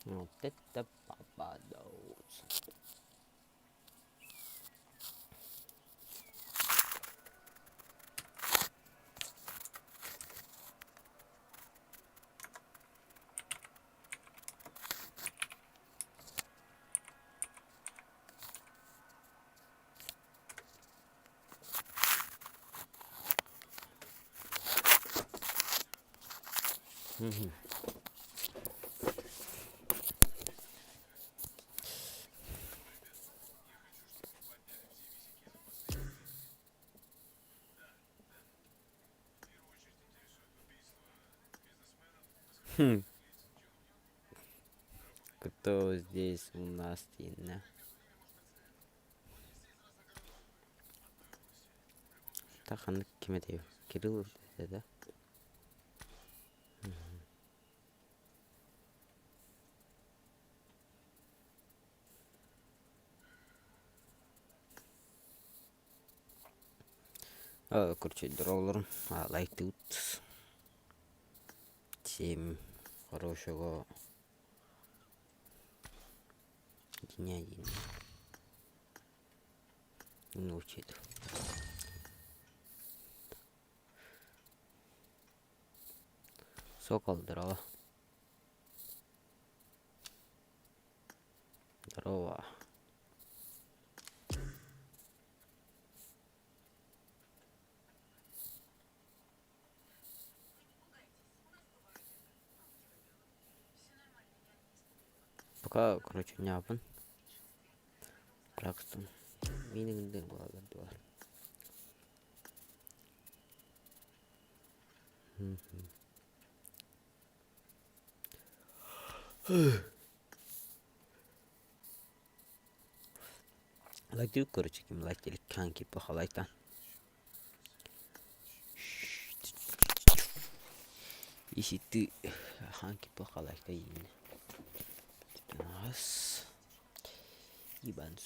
Вот это попадаются. Хм. Кто здесь у нас Тина? Ханнык ким этэй? Кирилл этэ да? Короче, дороголорум лайктыыбыт. Всем хорошего дня ночи. Сокол, здорово. Здорово. Пока, короче, ньаабын. Ракстон. Миинигин буолаллар дуо? Лайктыы короче ким лайк канки лайктан. Если ты ханки плохо лайка именно. Раз. Ебан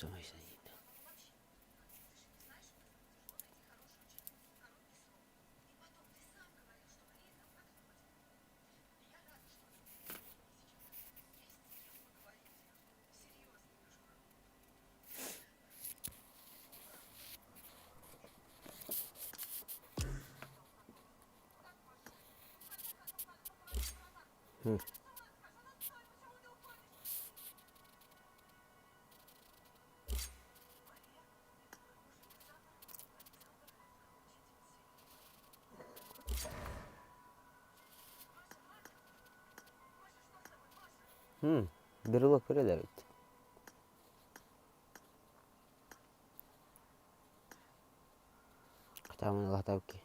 Брелок көрөлөр эбит. Хотя латавки.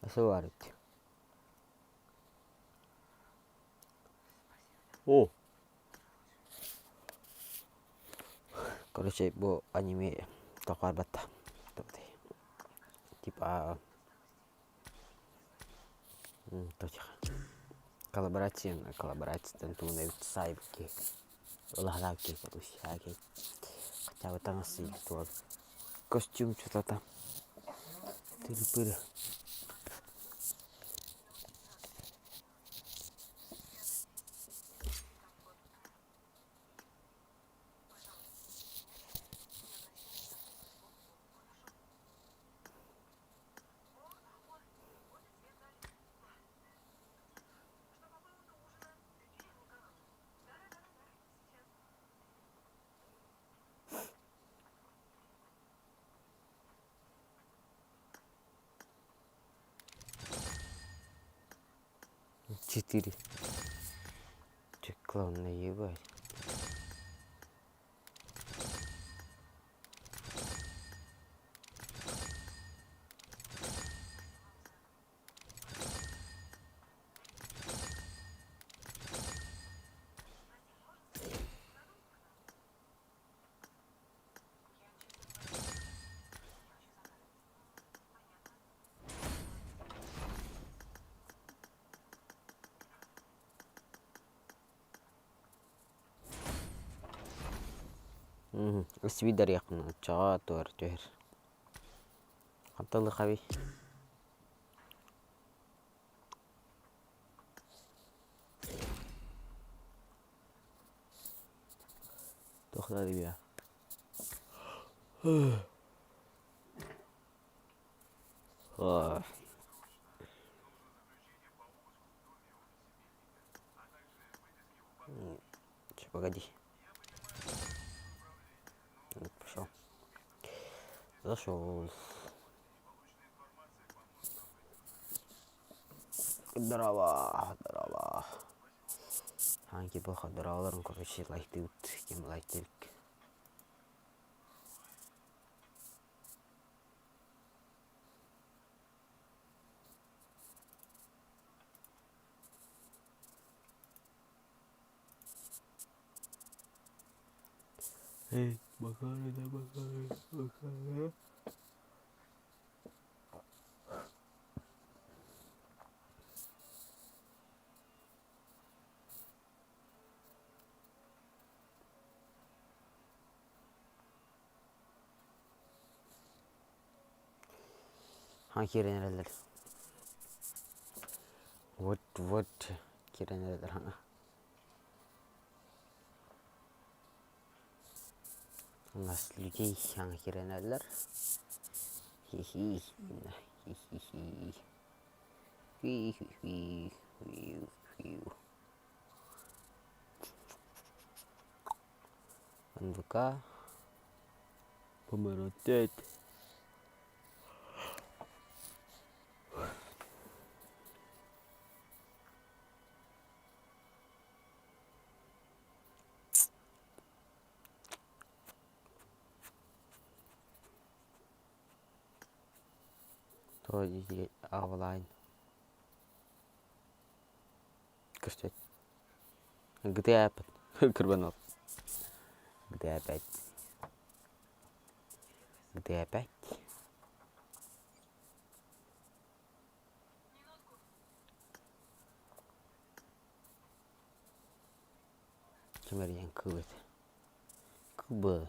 Асылар эбит. О! Короче, бу аниме тохарбатта. Типа Коллаборация коллаборацияттан тугун эбит саайбыкки ылаһалаабыкки хотя бы таҥас туох костюм что-то тыры-пыры Четыре. Че, главное, ебать. Свидарьяхпын оччоҕо туор түһэр Хантан ылыаххабый? Туох Чё, погоди. Пошел. Зашел. Здорово, здорово. Хаҥки плохо здороваларым, короче, лайктыыбыт, ким лайктыыр. Эй, Макарина, Макарина, Макарина. Хаҥ киирэн эрэллэр. Вот, вот киирэн эрэллэр хаҥа. У нас людей хаҥа киирэн эрэллэр. Хи-хи, хи-хи-хи. Хи-хи-хи, хи-хи. НВК Помиротеть. Аҕалаайын Көрсөт. GTA Кырбанов. GTA 5. GTA 5. Ким эрийэн кыыл этэ. Кыл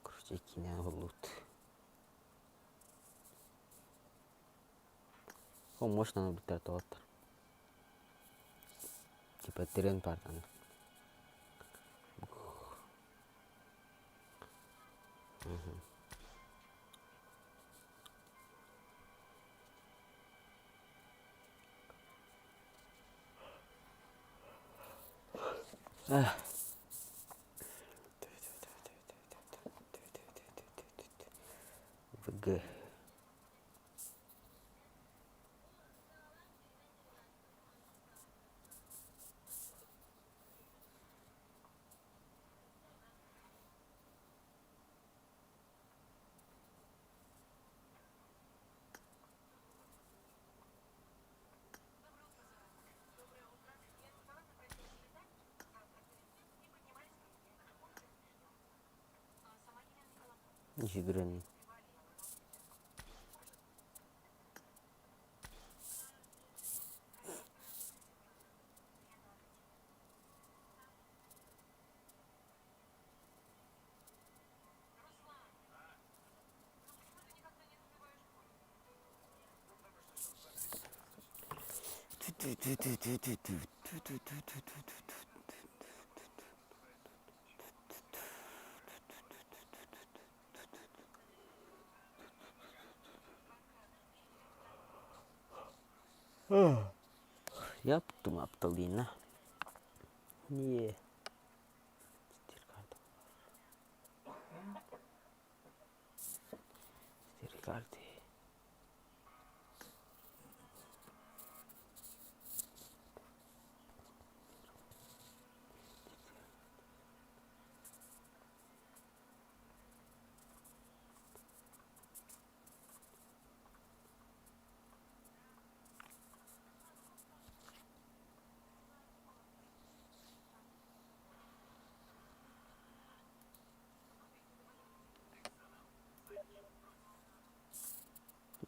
Короче, киинэ уһуллубут. О, мощно ылбыттар тоҕоттор. Типа тренд паартаны. В Игры. Яптым апталина. Не. Четыре карты.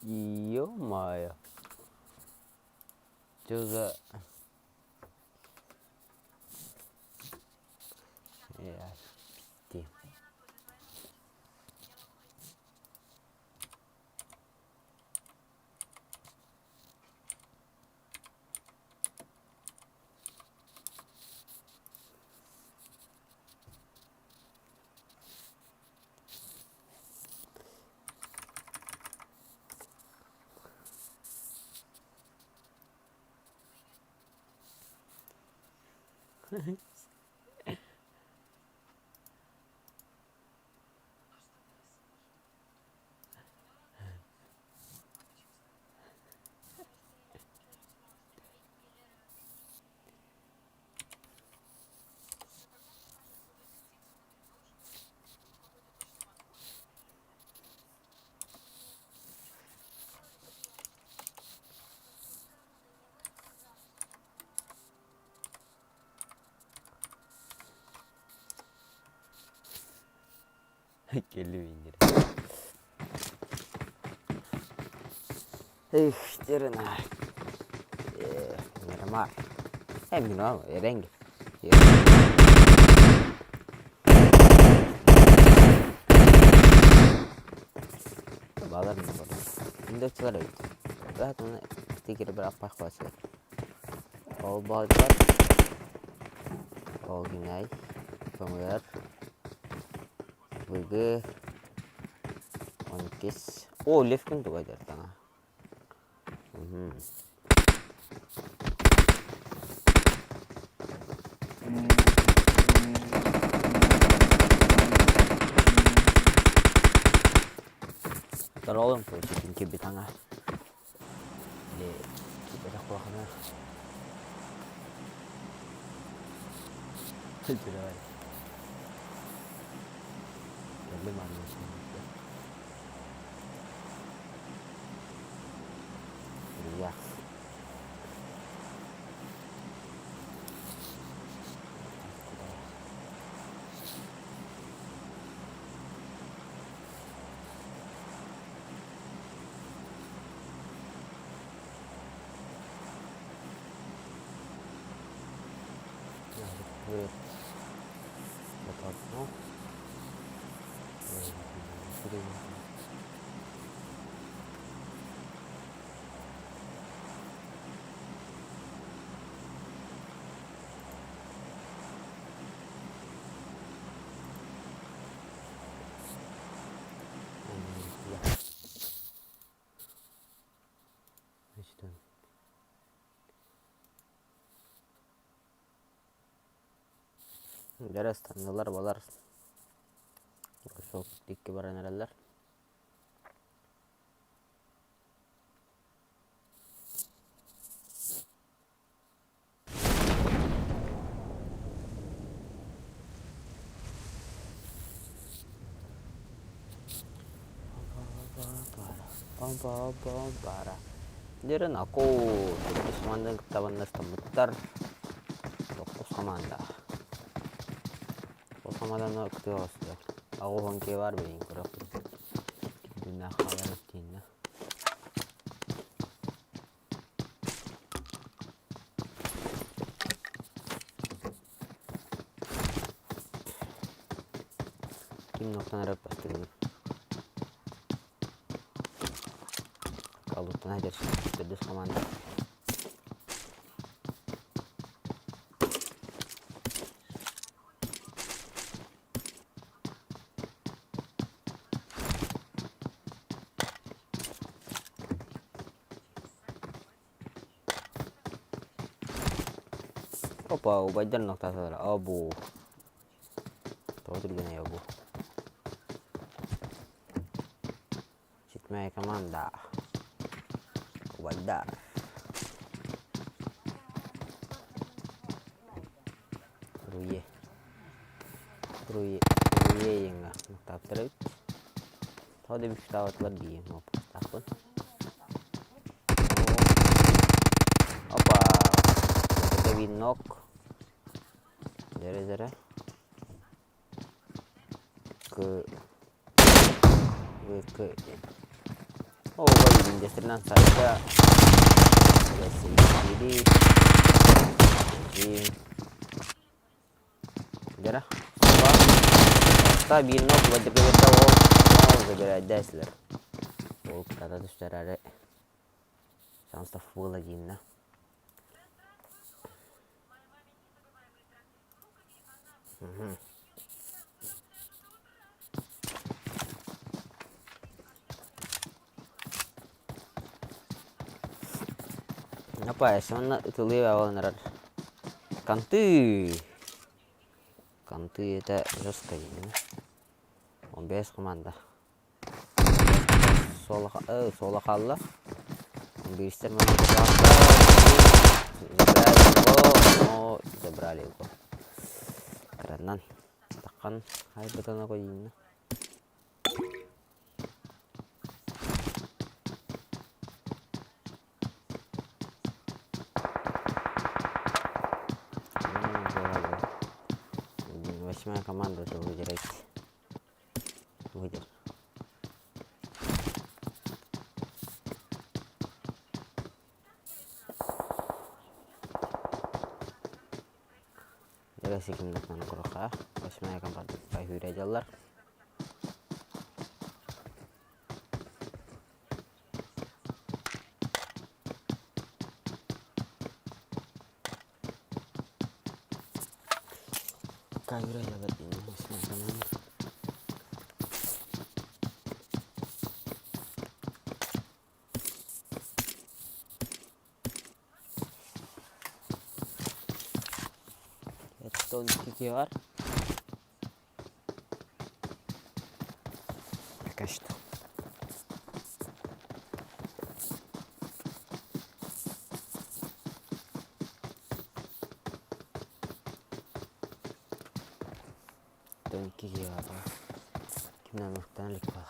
Ё-моё. Чё за... Дии. Кэллим Эх, дерена. Мирамар. Э, Мирамар, эренги. Балар не бар. Индочылар эбит. Баат оны стикери бір аппақ басылар. Ол балдар. Ол гинай. ПМР. ВГ. 12. О, Левкин тугай дертана. Таролым короче битаңа. Кипетэх куһаҕана Сүрэҕэй Кэллим Илья Дьэ ыстаннылар балар сол икки баран эрэллэр. Дьэрин Аку төрдүс команданы кытта баннастаммыттар. Тохтус команда. Ол команданы кытыга оҕустулар. Аҕуһун киһи баар билигин көрөхпүт. Кимнээх хаалар тииннэ. Ким нохтон эрэ бастыҥмын. Алуттан эдэр төрдүс команда. Опа, убайдар нохтаатылар. Обу. Тоҕо түргэнэй обу. Седьмая команда. Убайдар. Руе. Руе. Руе диэҥҥэ нохтааттар эбит. Тоҕо да бүштаабатылар дии муоппустаахпын. Опа! Это винок. Дэрэ-дэрэ. К. В, К. О, Виндестернан сайта. Кири. Дьара. Та биир ног вадьгабыта ол ол забирайдайсылар. Ол кытата түстэрээри шансов было диинна. Апа, сонно ытылыы баҕаланарар. Конты! Конты это жестко именно. Он без команда. Суола хаалла. Биристэр Забрали его, но забрали его. Кыраннан таххан хайбытана койдуна. Восьмая команда это выиграет. Выйдет. Дьэ куруха восьмая команда күүрэ дьаллар. Күүрэ дьаллар восьмая команда. Это бар. Пока что. 12 бар. Кимнен мыктан илик бар.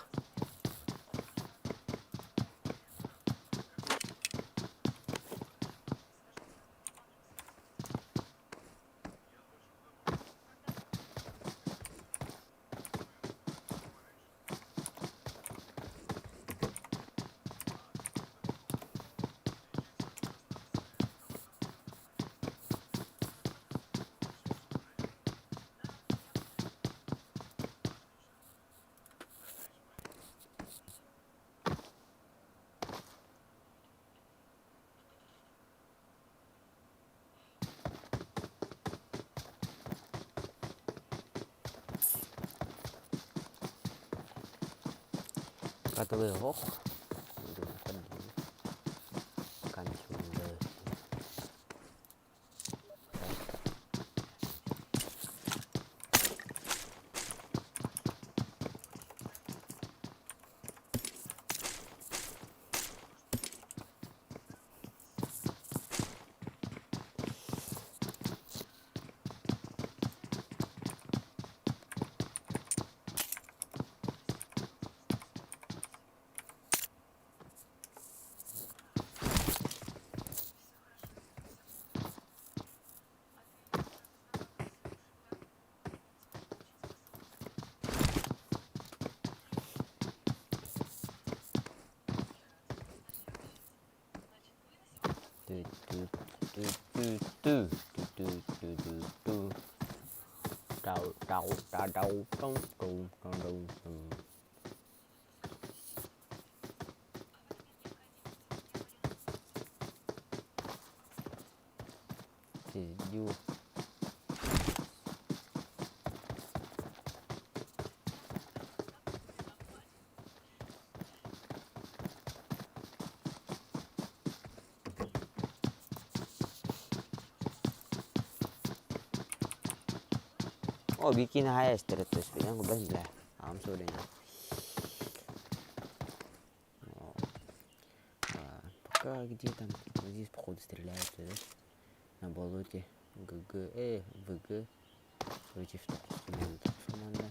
Каталыгох. О, bikini highest то есть бля. I'm sorry. Пока где там, вот здесь походу стреляют, да? На болоте. ГГ, ВГ. Против команда.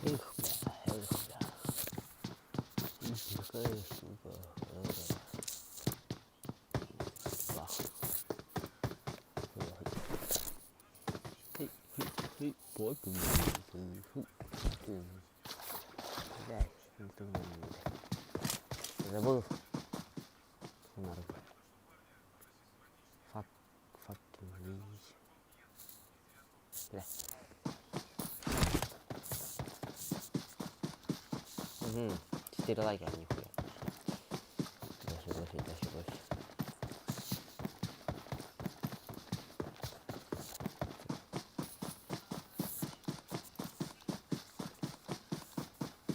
Эх, бля, эх, бля. Какая сука. Забыл. Нарык. Fuck, fucking me. Бля. Угу. Четыре лайка, нихуя. Дальше, дальше, дальше, дальше.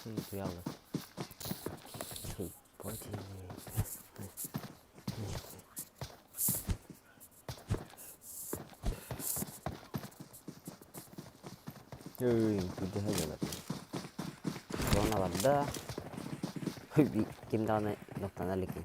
Утуйаллар. Күдэһэ дьонор. Зона барда. Ким даҕаны нохтоно иликин.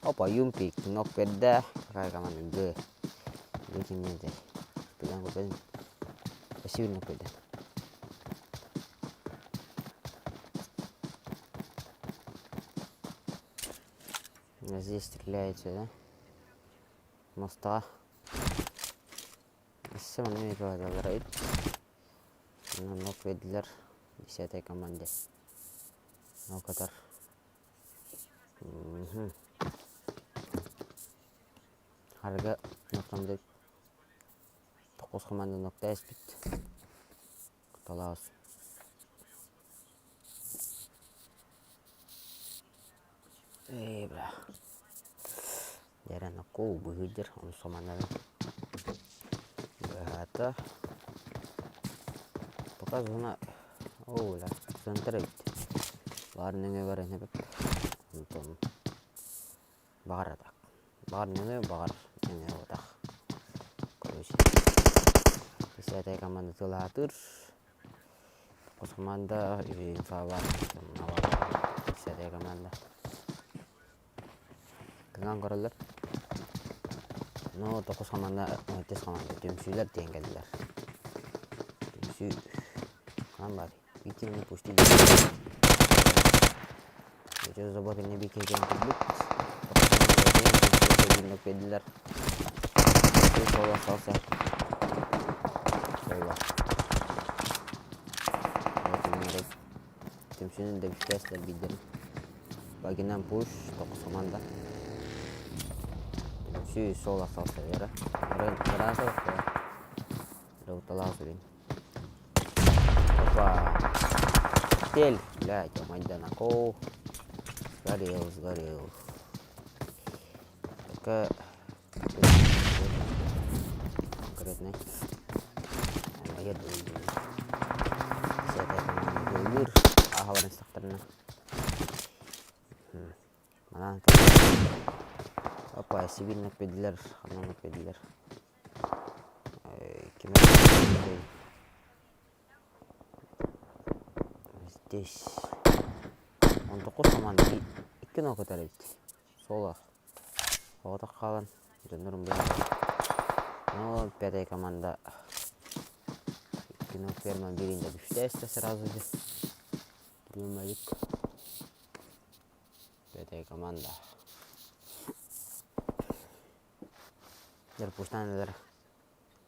Опа, юмпик, нок бердэ, какая команда Г. Г кимнин этэй? Билэн көрбөтүм. Спасибо нок бердэ. Здесь стреляете, да? Моста. Өссө манна эмиэ кыһаллаллар эбит. Онно кведлер десятой команде. Ол катар. Харга нохтомдук токус команда нокта эспит. Куталаас. Эй, бля. Дьэрэн оккуу быһыыдыр онус команданы. Быһаата. Пока зона оо бля центр эбит. Баар нөҥүө баран эбит. Онтон баҕар атак. Баҕар нөҥүө, баҕар нөҥүө буотах. Короче, десятая команда тылаатыр. Хос команда инфа бар. Десятая команда. Кыҥаан көрөллөр. Ну, токус хамаанда, иккис хамаанда түмсүүлэр диэн кэллилэр. Түмсүү хаан баар? Икки минут пустили. Сейчас забор не бики диэн кэлбит. Биэрдилэр. Соло салса. Соло. Түмсүүнүн дэбишкээстэр биирдэрин. Багинан пуш, тоҕус команда. Түмсүү суол остался Ырааса Уталаах сүрүн. Опа! Тель, блядь, Майданако. Сгорел, сгорел. Пока конкретный. Аһаларын истэхтэринэ манан опа сибиин эппидилэр ханан эппидилэр ким здесь онтукку саман икки нокотар эбит соло Оҕотох хаалан дьоннорум быһаарар. Ну, пятая команда кино ферма биирин да бүштээстэ сразу же. Плюмалик. Пятая команда. Дьарпуштаанылар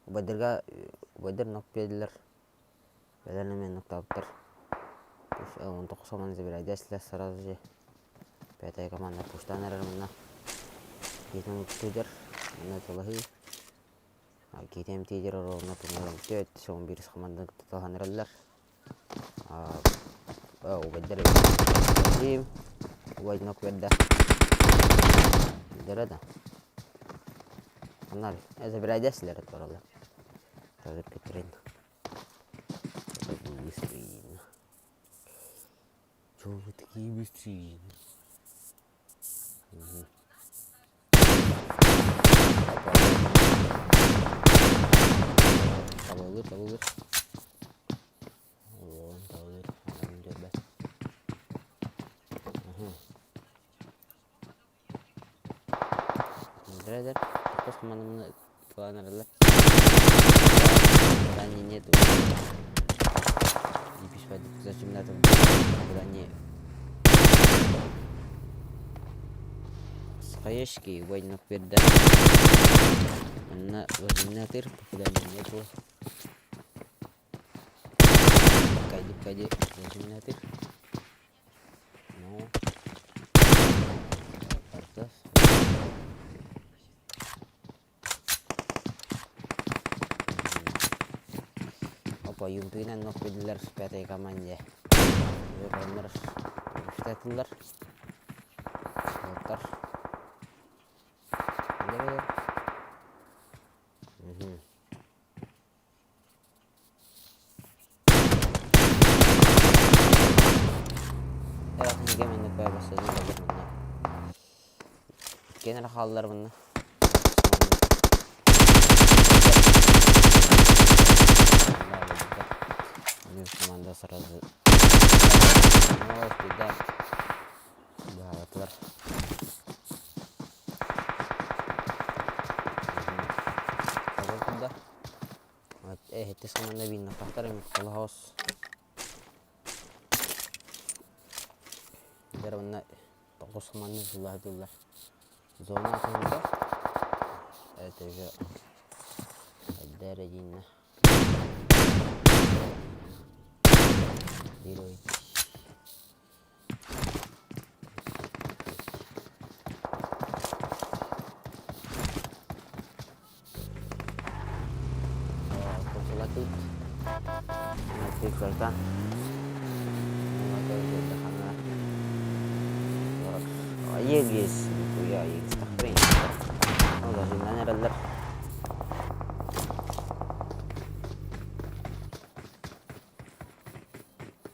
убайдарга убайдар нок биэрдилэр. Бэлэр эмиэ ноктаабыттар. 19 команда забирайдээстилэр сразу же. Пятая команда пуштаан эрэр манна. Киитин тыдыр, манна тылаһыы. Киитин тиидер оруолуна тумнаран төрт, 11 команда туталаһан эрэллэр. Убайдар Убай нок берде. Дere да. Анар, забирайдээстилэр туралар. Қазір кетірейін. Быстрее. Чего вы такие быстрые? Угу. Табылыр, табылыр. Вон, табылыр. Угу. Эдэр. Тохтос команданы кылаан эрэллэр. Попадания нету. Зачем надо попадание? Хаешки войнок берді. Манна возымнатыр попадания нету. Кайди, кайди, зажимнатыр. Ну. Карта. Опа, юнтугунан ноккудилар пятой команде. Выбраннар үстэтилер. Оттар. Угу. Иккиэн эрэ хааллар мунна. Команда сразу баһаатылар. Эһэтис команда бииннаппахтар эмит холоһоос. Дэр онно тоҕус команда сыллаһытыллар. Зона атыһыта. Это уже эрдэ эрэ дииннэ. Биир ой. Егис, нихуя, егис хрень. Ну, даже наверное,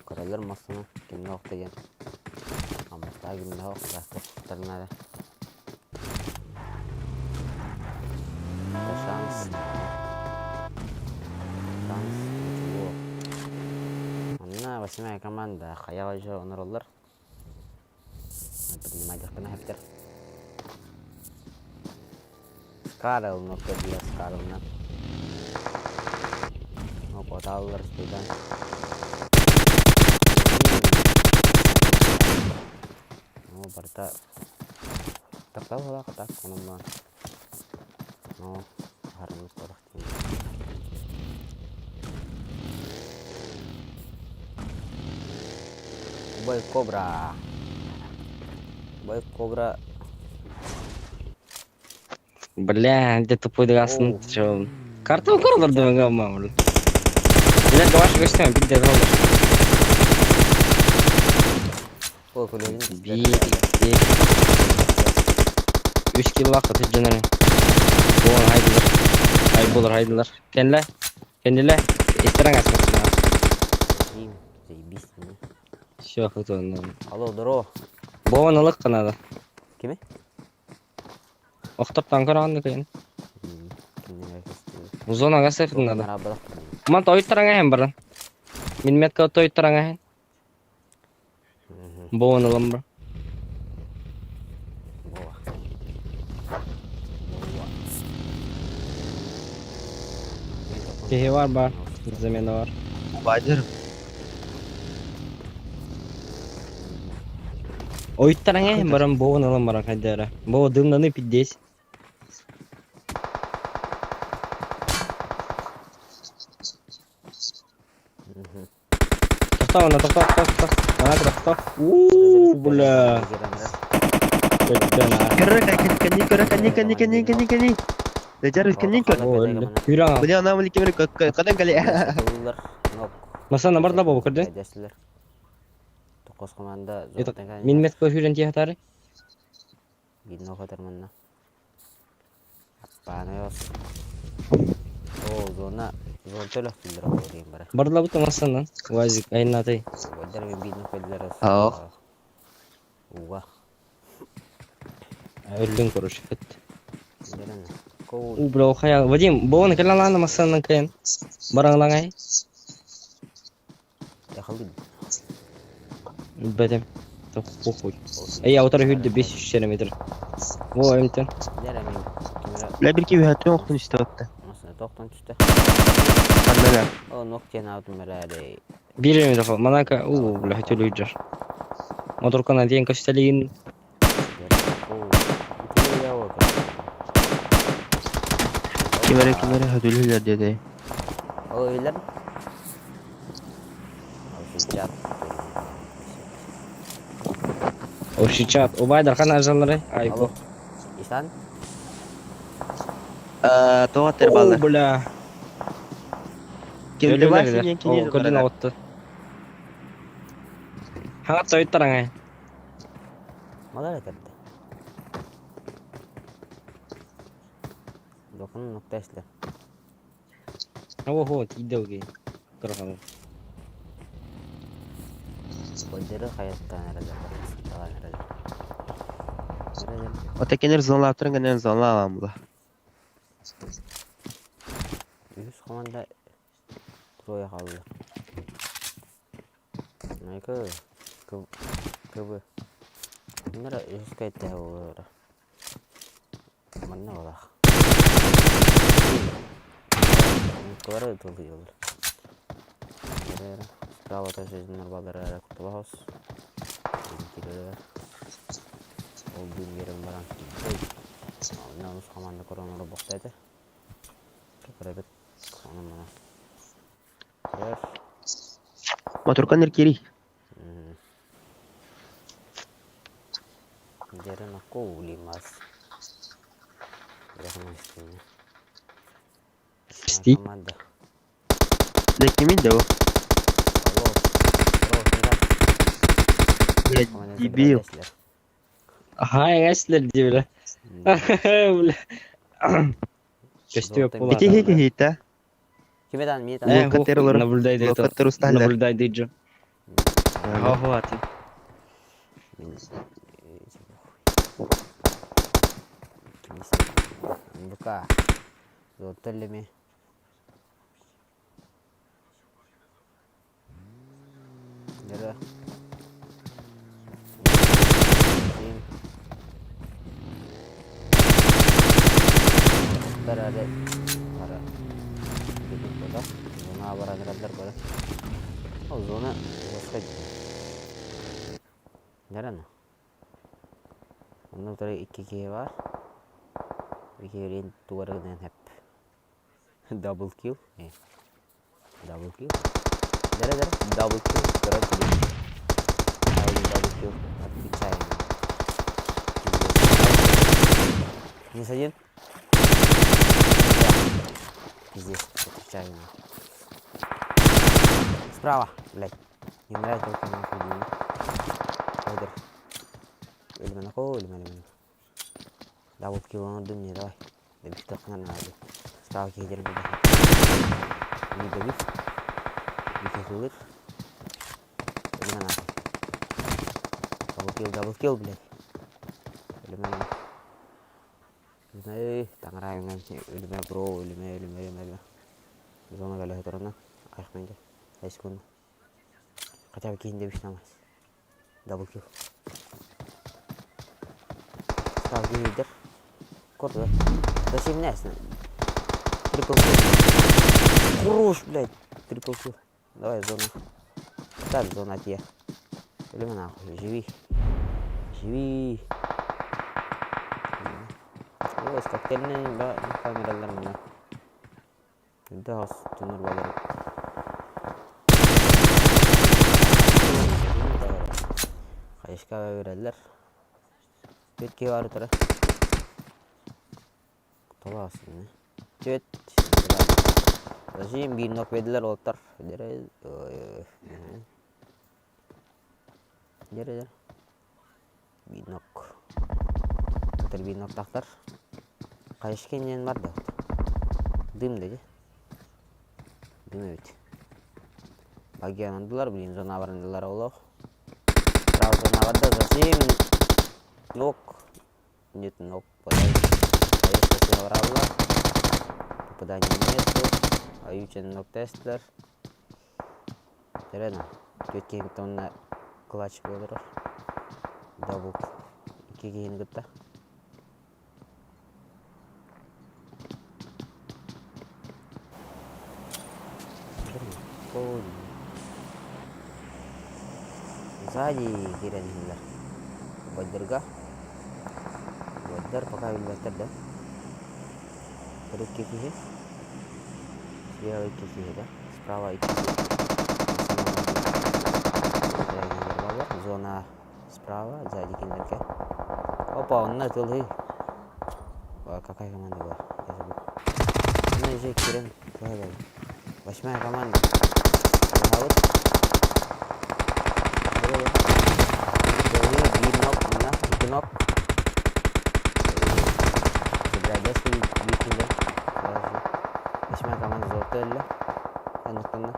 Көрөллөр массыына кимнээх деген Амматтаах кимнээх охтоохтор наада. Это шанс. Шанс ничего. Онно восьмая команда хайаҕа еще онороллор. Принимать эптер. Скарл, но для Скарлна. Опа, спидан. Ну, барыта тахтал буолаах так онон ну аһарыммыт торох Бой Кобра. Бой Кобра. Бля, где тупой дыгасын чё. Карта укор дымга мамлы. Бля, гаваш көстөн бир де роллер. Ой, көлөгүн Бир, икки, үч килл акыт жөнөрө. Буон хайдылар. Ай булар хайдылар. Кенле. Кенле. Истерен аскасына. Заебись. Все, хто. Алло, здорово. Буон ылык кынады. Кими? Охтоптан көрөгөндө кыйын. Зонага сыхынады. Ман тойтараңа хем баран. Минметка тойтараңа хем. Буон ылым бар. Бова. Киһи бар бар. Замена бар. Убайдыр. Ойттараңа хем баран буон ылым баран хайдара. Бо дымнаны пиддес. Тохтоо, ана тохтоо, тохтоо, тохтоо. Ана тохтоо. Уу, бля. Көттөн а. Көрө кани көрө кани кани кани кани кани. Дежар кани көр. Хүрang. Бля ана мали кемер кадан кали. Масана бар да бо көрдө. Токос команда Минмет көр хүрен тиятары. Видно хатарманна. Аппаанайос. О, зона зона төлөх түллер оҕуруйум бара. Бардла бу масанан. Вазик айнатай. Уйдар мен видно көдүлэр Ах. Уга. Өлдүн короче кет. Дерен. Коул. У бро хая. Вадим, боон келалана масанан кайын. Бараңлаңай. Яхалды. Бетем. Похуй. Эй, аутар хүрдү 500 метр. Во, эмтен. Дерен мен. Камера Бля bir ki охтун истэбэтте. Масына тохтон түстэ. Ханна О, нок диэн аатым эрээри. Биир эмэ да манака уу бля төлөйдөр. Моторкана диэн көстөлигин Ким эрэ ким эрэ хөтөлүлэр диэтэй. О, илер. Сейчас. Общий чат. Убайдар хана ажаллары. Ай Алло. бу. Исан? Тоҕо Оо баллар. бля. Ким Өлүлэр диэн О, кини көрдүн оҕотtu. Хаңат сойуттараңай. Мадара кэрдэ. Докун нокта эсле. Ого, тиийдэ оги. Кырахалы. Бойдары хаяттан эрэлэр. Талан эрэлэр. Эрэлэр. Отекенер зонлаптырын гэнэн зонлаалам була. Үһүс команда трое хаалла. Найка кыбы. Bunlara үһүс кайтта буолара. Манна балах. Нуккалары тылыйылар. Справа тоже норбалары кутулахос. Кирелер. Ол дүүн берен баран. Онна ус команда коронары боқтайды. Көрөбүт. Оны мана. Көрөр. Моторканер кири. Дерен акку улимас. Псти. Команда. Да кимин да о? Алло. Алло, сюда. Бля, Команда дебил. Ага, эслер дии бля. Бля. Көстүө була. Ити хики хита. Кимеден ми Э, Локаттер олор. Наблюдай Локаттер усталлар. Наблюдай диджо. Ого, ати. Бука. Зоттеллеми. Дere. Дараре. Ара. Буда. Зона бараныралар бара. О, зона баска. Дерена. Онно утары икки киһи бар. Икки туарыгынан хэп. Double kill. Double kill. Дere дere. Double kill. Короче, double kill. Отвечаем. Минус один. Да. Пиздец, отвечаю. Справа, блядь. Не умирай только нахуй, Дима. Ойдер. Өлүмэ нахуй, өлүмэ, өлүмэ. Double kill оҥордум не, давай. Добив надо. Справа киһи буду. Не добив. Вики Өлүмэ нахуй. Double kill, double kill, блядь. Өлүмэ, өлүмэ. Өлүмэ, таҥарайынан өлүмэ, бро, өлүмэ, өлүмэ, өлүмэ, өлүмэ. Зона галеха турана. Айхменде. 5 секунд. Хотя бы киһини добив намас. Double kill. Справа киһи Корда. Да 17. Triple kill. Хорош, блядь. Triple kill. Давай, зона. Так, зона те. Өлүмэ нахуй, живи. Живи. Ой, с коктейльный да, камералар мына. Да, тунур балар. Хайышка берелер. Бетке бар тура. Толасын. Чет. Зачем бир нок бердилер олтар. Дере. Дере. Бир нок. Отыр бир нок тактар. Кайышкенен бар да. Дым деди. Дым эбит. Багиянандылар, блин, зона барындылар олох. Сразу зона барда, зачем? Нок. Нет, нок. Подай. Баралар. Попадания нету. Аютен нок тестлер. Терена. Төткен тонна клатч болдырыр. Дабл. Икки киһини кытта. Такой. Сзади киирэн иһэллэр. Убайдарга. Убайдар пока билбэттэр да. Икки киһи. Слева икки киһи да. Справа икки киһи. Зона справа, сзади кинилэргэ. Опа, онно ытылыы. Какая команда была? Я забыл. Ну, уже кирен. Восьмая команда. Ага, биир нок, мына, икки нок. Биир киллер. Восьмая команда золото өллө. Оннуктанна.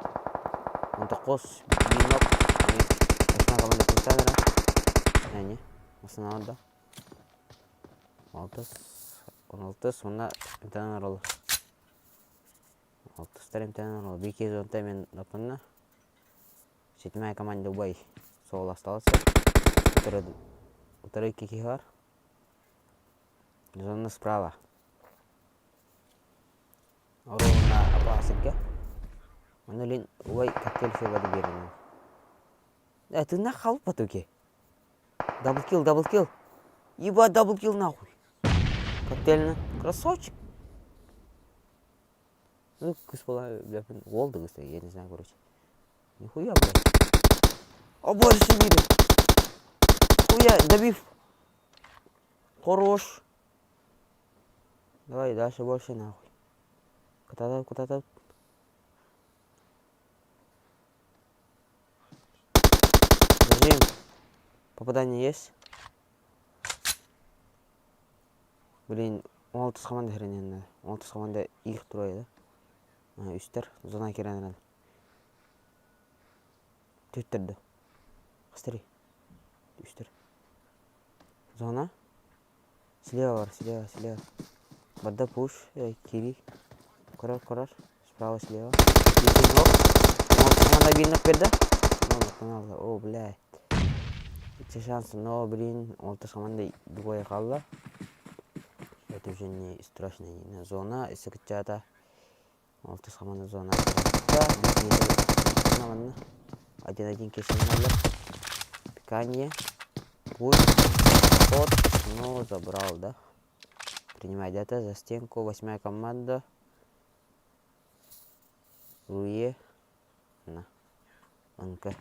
19 биир нок. Восьмая команда пустан эрэ. Эни. Основа да. Алтыс, 16 уонна эмтэнэн оролу. Алтыстар эмтэнэн оролу. Биир киһи зонта мен доппунна. Седьмая команда убай суол остался. Второй икки киһи бар. Зона справа. Оруолуна апаа сиргэ. Ону илин убай коктейль фебады биэринэн. Э, тыыннаах хаалбыт уки. Даблкил, даблкил. Ебать, даблкил нахуй. Коктейльный. Красавчик. Ну, кыс была, бля, уол да кыс, я не знаю, короче. Нихуя, блядь. О боже, сидели. Хуя, добив. Хорош. Давай дальше больше нахуй. Куда-то, куда-то. Режим. Попадание есть? Блин, 16 команда хренен. 16 команда их трое, да? Үстер. Зона кирен. Түттэрдэ. Быстрей. Үстэр. Зона. Слева бар, слева, слева. Барда пуш, кири. Көрөр, көрөр. Справа, слева. Команда биир берді. О, блядь. Эти шансы, но, блин, алтыс команда двое қалды. Это уже не страшно. Зона, исыкчата. Алтыс команда зона. Один-один кешенелер. Пиканье. Пусть. Ход. Ну, забрал, да? Принимает это за стенку. Восьмая команда. Луе. На. НК.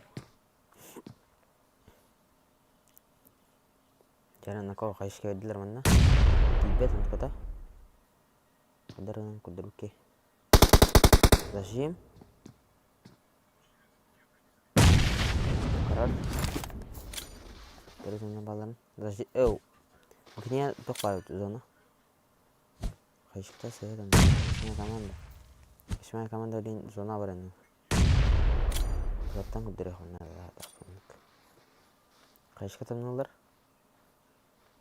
Дьэ, на кого хайышка бердилер манна. Тиийбэт онтуката. Кударынан курдуруки. Зажим. Карар. Зона балларын. Подожди. Эу. Окне тохпай зона. Хайышкта сыһытан. Восьмая команда. Восьмая команда блин зона баран. Заттан курдурух Хайышка тамналар.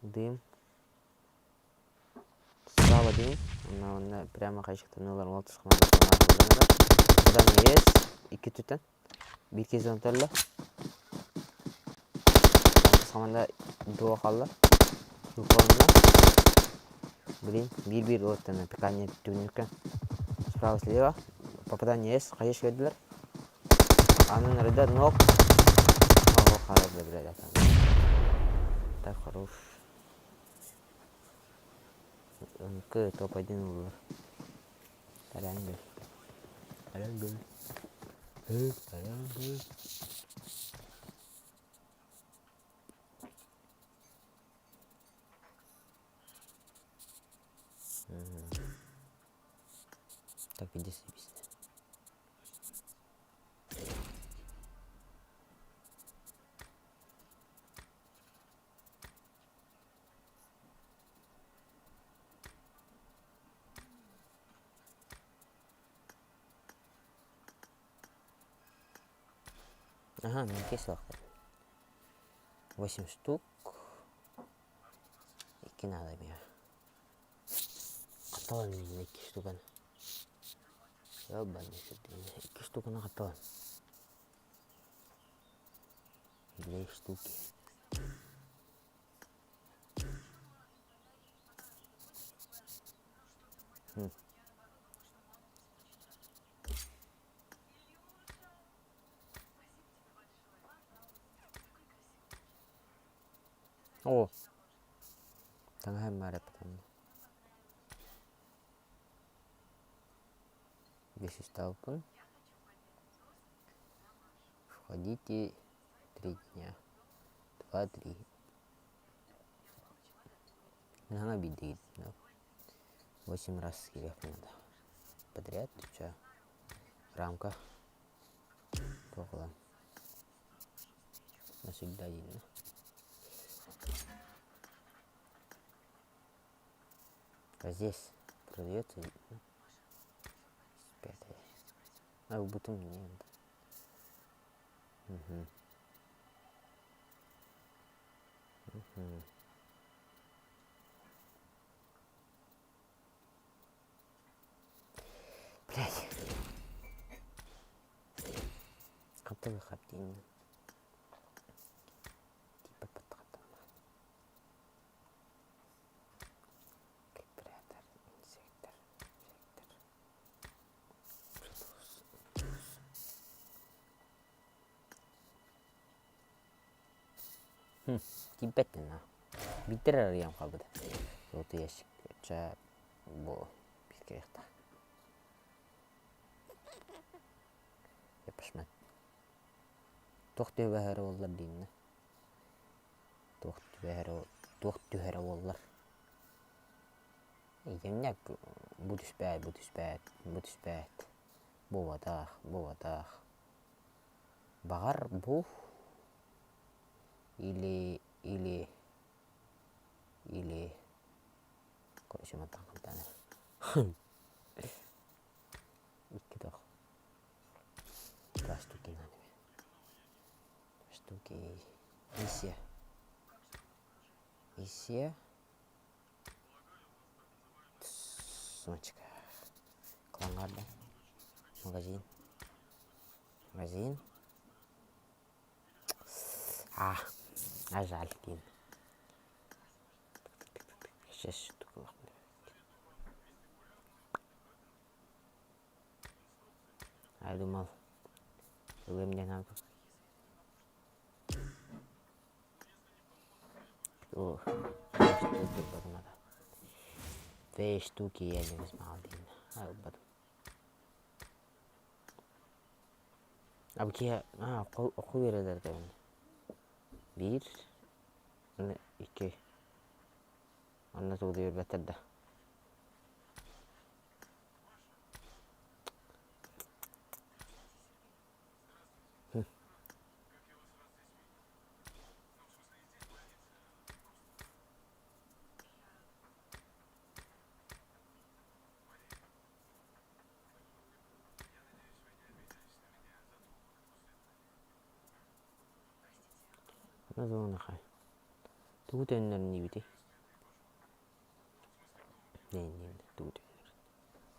Дым. Справа дым. Онна прямо хайышка тамналар. Алтыс команда зона есть. Икки түтен. Биир киһи зона Алтыс команда дуо хаалла. Блин, биир-биир уоттана пикание түннүккэ. Справа слева. Попадание есть. Хайыш бердилер. Анын рыда нок. Ого, хорош, блядь. Так, хорош. К топ-1 ыллар. Тарангөл. Тарангөл. Тарангөл. Так, иди заебись. Ага, ну кисло. 8 штук. Икки надо мне. Хатталан мин икки штуканы. Ёбаный икки штуканы хатталан. Две штуки. Оо, таҥаһым баар эппитим. Бесисталпын. Входите 3 дня. Два-три. Наһаа биирдигит. Восемь раз киириэхпин надо. Подряд ча рамка туох ылан навсегда диэн. А здесь продается пятая. А ылбытым не Угу. Угу. Блядь. Хантан хабдиин. Типа подхатама. Вибратор, инсектор, сектор. Тиийбэт гына. Биирдэр арыйан хаалбыта. Золотой ящик ча бу бииргэ Япошмат. Туох түбэһэрэ буоллар дииннэ. Туох түбэһэрэ туох түһэрэ буоллар. Ийэмнэк бу түспээт, бу түспээт, бу түспээт. Буолбатах, буолбатах. Баҕар бу или или или короче мантан хантан Икки тох. Два штуки надо. Два штуки. Миссия. Миссия. Сумочка. Клангарда. Магазин. Магазин. А, а жаль, диэн. Сейчас штука Я думал, вы мне надо. О, две штуки потом надо. Две штуки я не возьму один. А, потом. Абы а, оку берелер дебин. Биир, икки. Онно тугу да биэрбэттэр да. Назонаха Тугу төннөрүннүүбүтүй? Тугу төннөр?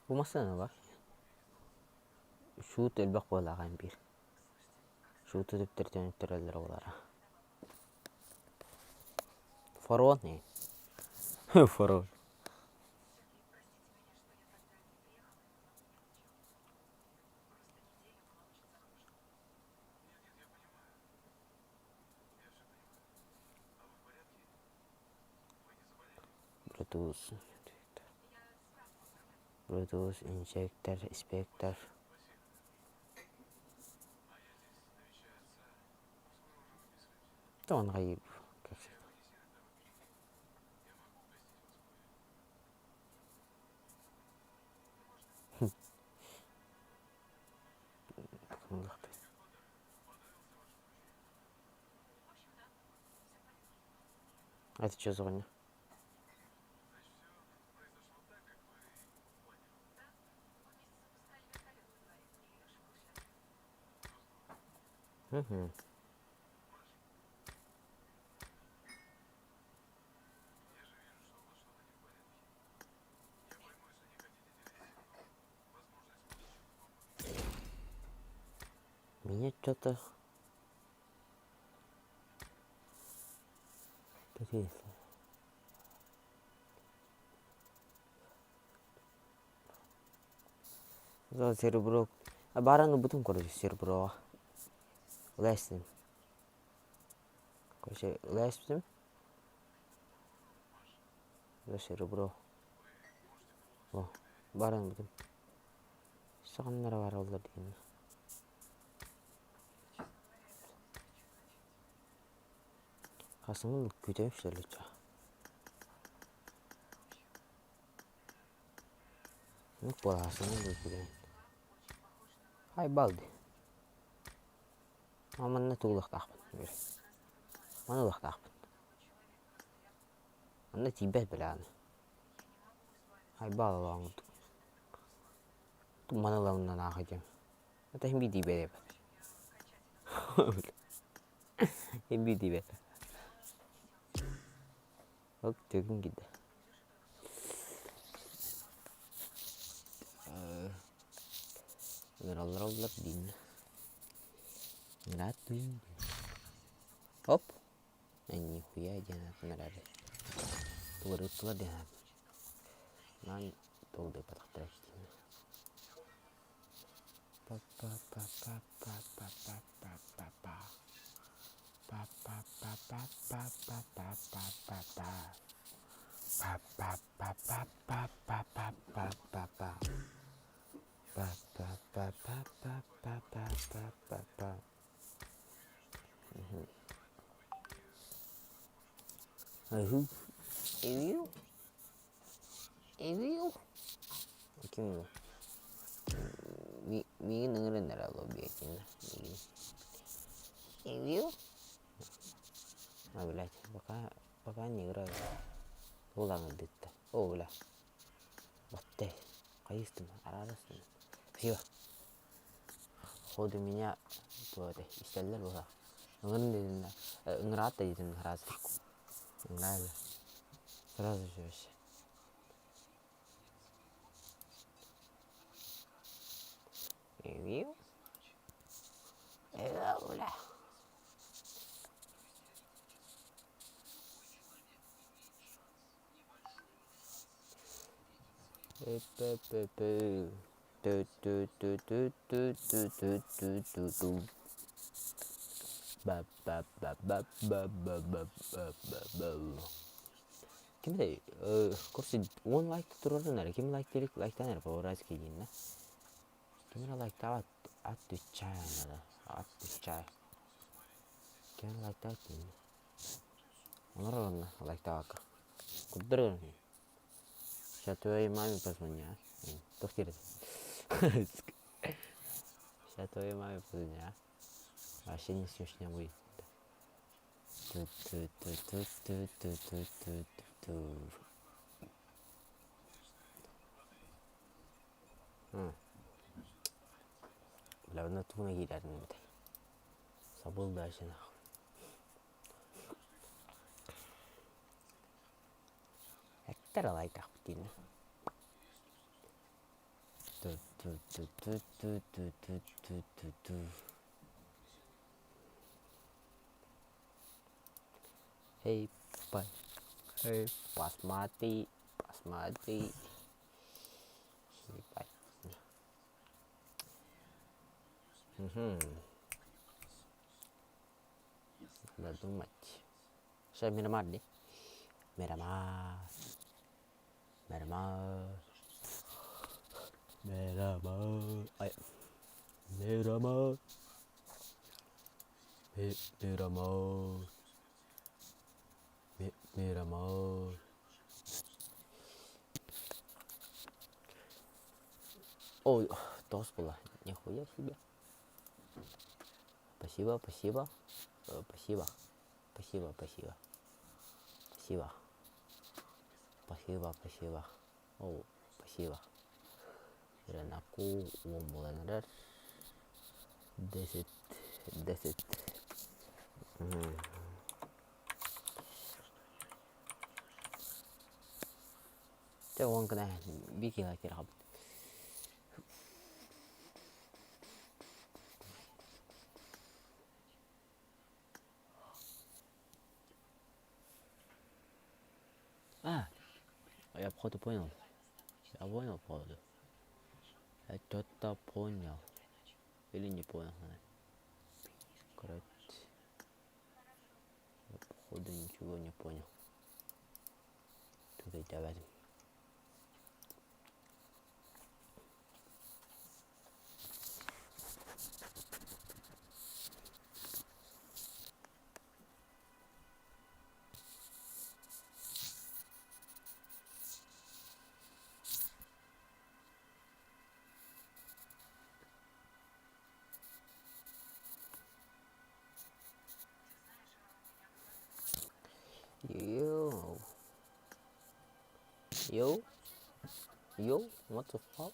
Бу массыына бар. Суут элбэх буолааҕа биир. Сууту түптэр төнүттэрэллэр оҕолоро. Форон Форон. Bluetooth, Bluetooth, инжектор, инспектор. Да он غيب как всегда. Это что за хуйня? Угу. Меня что-то Такие. Серебро. Баран ылбытым короче сереброҕа. Ылаэстим. Короче, ылаэспитим. Серебро. О, баран бүтүм. Саҕаннара бараллар диэн. Хасымын күтэ үксэличчэ. Буолаасымын күтэн. Хай балды. Манна туулуохтаахпын. Маны ылыахтаахпын. Манна тиийбэт бэлэ аны. Хайбаал ылаҕын курдук. Маны ылаҕынан аахайдым. Это иһин биир тиийбэт эбит. Иһин биир тиийбэт. Ок, төгүн киирдэ. Ыҥыраллар диин. Ыҥыраат Оп! Нихуя диэн аатын эрээри. Тугу диэн аатын. Маан тугу Па-па-па-па-па-па-па-па-па. Па-па-па-па-па-па-па-па-па. Па-па-па-па-па-па-па-па. Па-па-па-па-па-па-па-па. Эвил? Эвил? Ким Миигин ыҥыран эрэ лоббиэтинэ. Эвил? А, блядь, пока, пока не играю. Улаҥырдытта. О, бля. Баттай. Хайыстым, араарастым. Спасибо. Ходу меня туох этэй, истэллэр буолар. Ыҥырын дедим ыҥыраат да диэтим сразу. Ыҥыраа Сразу же вообще. Бля. Ким да короче уон лайк туруоран эрэ ким лайк диэбит лайктаан эрэ по-братски диэн да ким эрэ лайктаабат отвечаю надо отвечаю ким эрэ лайктаабат диэн Олорор онно лайктаабакка курдур Сейчас твоей маме позвоню, а? Туох диир Сейчас твоей маме позвоню, а? Вообще не смешно будет. Ту-ту-ту-ту-ту-ту-ту-ту-ту. Бля, онно тугуна киирэрин эбитэй. Забыл дальше нахуй. Эттэр алайтахпыт диэн. Ту-ту-ту-ту-ту-ту-ту-ту-ту. Эй, эй, посмотри, посмотри. Ебать. Угу. Надо думать. Сейчас Мирамар дии. Мирамар. Мирамар. Мирамар. Ай. Мирамар. Мирамар. Мирамар. Ой, тост была. Нихуя себе. Спасибо, спасибо. Спасибо. Спасибо, спасибо. Спасибо. Спасибо, спасибо. О, спасибо. Ренаку уон буолан эрэр. 10, 10. Чэ уон гына биир киһи киирэ А, я походу понял. Я понял, походу. Я что-то понял. Или не понял. Короче, я походу ничего не понял. өйдөөбөтүм. Yo. Yo. Yo, what the fuck?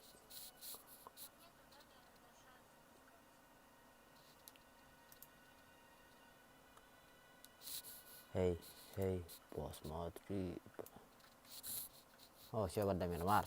Hey, hey, посмотри. О, все, барда Мирмар.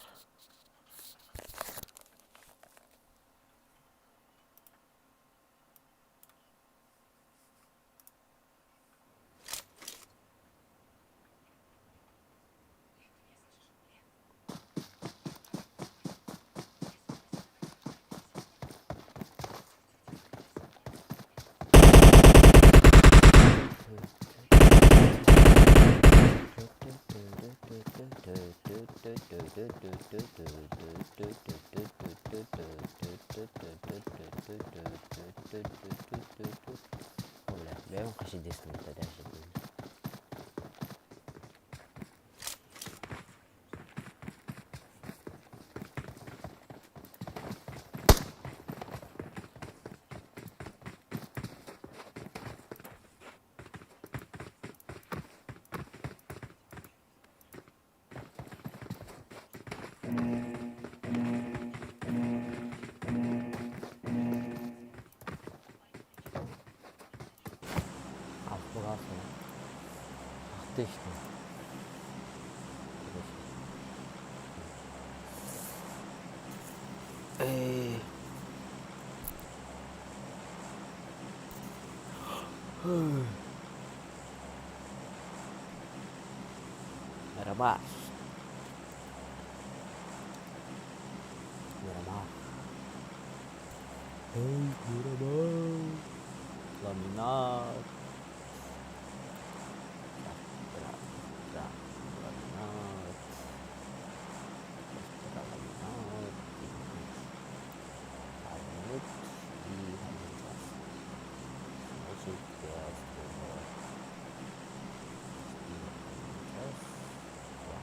Бэйэм хас Мирамар. Мирамар. Эй, Мирамар. Ламинат. Ламинат. Ламинат. И один час. Значит, пять, два, четыре, один час. Два,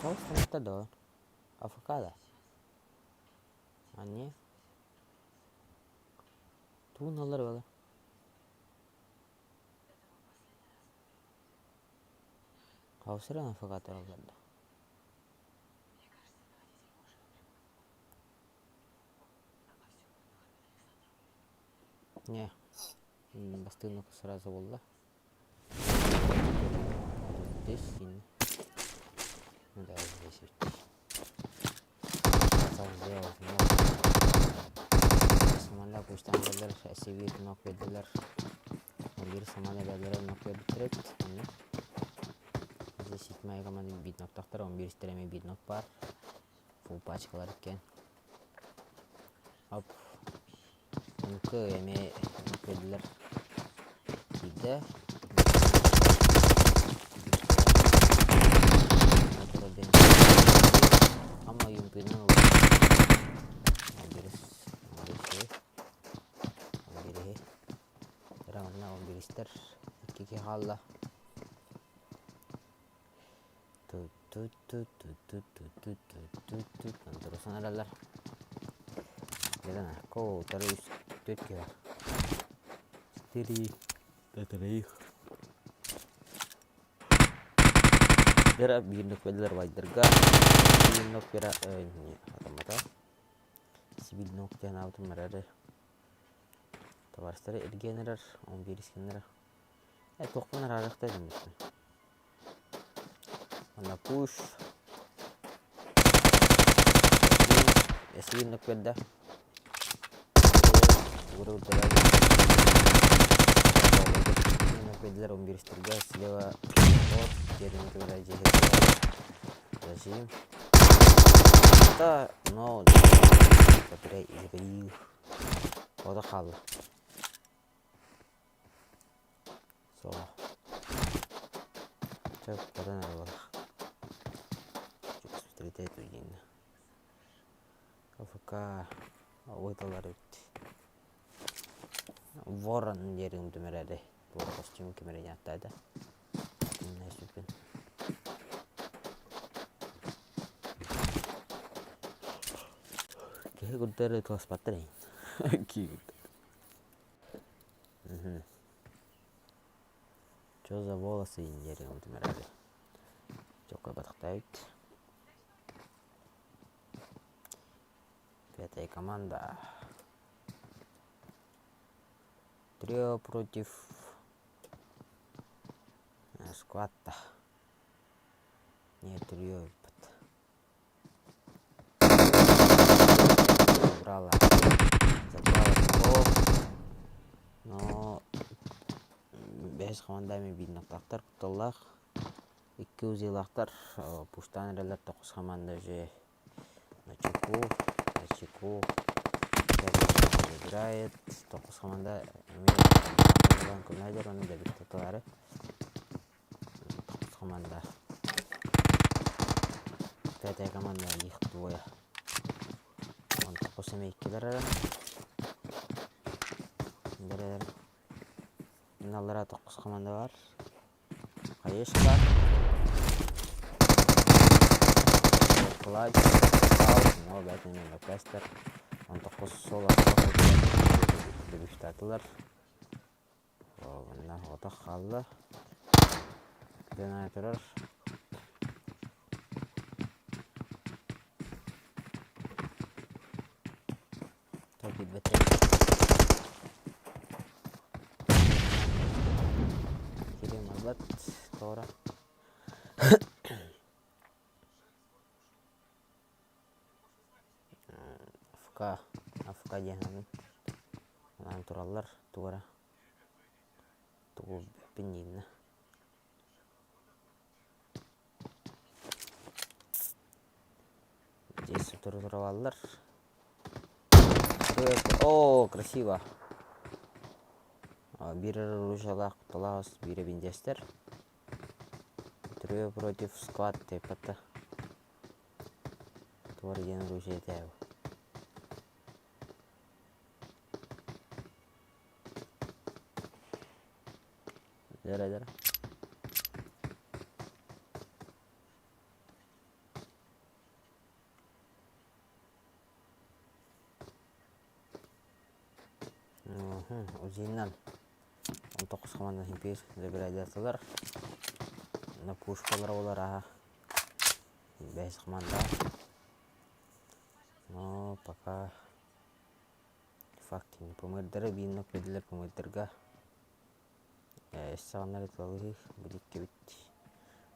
Тоғыз да авокадо. А не? Туğun alır böyle. Kavsıran avokado alırlar. Не, бастыгын сразу буолла. Здесь Ну да, здесь ведь. Сделал Саманда пуштан бердилер, CV нок бердилер. 11 саманда бердилер, нок бердилер. Здесь седьмая команда бит ноктахтар, 11 тереме бит нок бар. Фул пачкалар экен. Оп. МК эме нок бердилер. Кийде. Ама юмпинен 11 11 11 Рамана 11-тер иккиге хаалла. Турусан эрэллэр. Дедана, ко, второй тетки бар. Четыре до троих. Бера биирнок бэллэр вайдерга. Биирнок бера не атамата. Сибилнок диэн аабытым эрээри. Табаарыстары эргийэн эрэр, 11 гыннара. Туохпун араарыахтай гыммыппын. Манна пуш. Эсиин нөккөрдө. Нөккөрдүлэр 11-терге слева от, Зажим. Да, но забери Ода хаалла. Суох. Чэ, потом эрэ Смотрите эту АФК ыыталлар эбит. Ворон диэри түмэрэри. Туора костюм кимэрэ аттаата. Киһи курдары ытыласпаттар эйин. Киһи Чё за волосы диэри түмэрэри. Чоккойбатахтаабыт. Пятая команда. Трио против скватта. Нет, трио ылбыт. Забрала. Забрала скоп. Но бэһис командами биир кутталлаах. Икки узилаахтар пуштаан эрэллэр тоҕус команда уже начеку, начеку играет. Тоҕус команда эмиэ көмөлөр оны дебит тутулары. Тоҕус команда. Пятая команда их двое. Он тоҕус эмэ иккилэр эрэ. Дэрэр. Аллара тоҕус команда бар. Хаешка. Клач. Но бэтин Локастер. Он тоҕус сол дебютатылар. Онно отох хаалла. Күтэн турар. Кирим ылбат тоҕо АФК АФК диэн анаан тураллар тугу эрэ тугу билбэппин дииннэ Здесь тураллар. О, красиво. Биир оружиялаах кутталаах биирэ биндиэстэр. Трое против склад типа Туор диэн оружие этээб. Дара дара. Узиннан 19 команда биир забирайдатылар. На пушкалар олар аха. Бэс команда. Но пока факт помырдары бииннок бедилер помырдарга Саҕаннары тылалыы биликкибит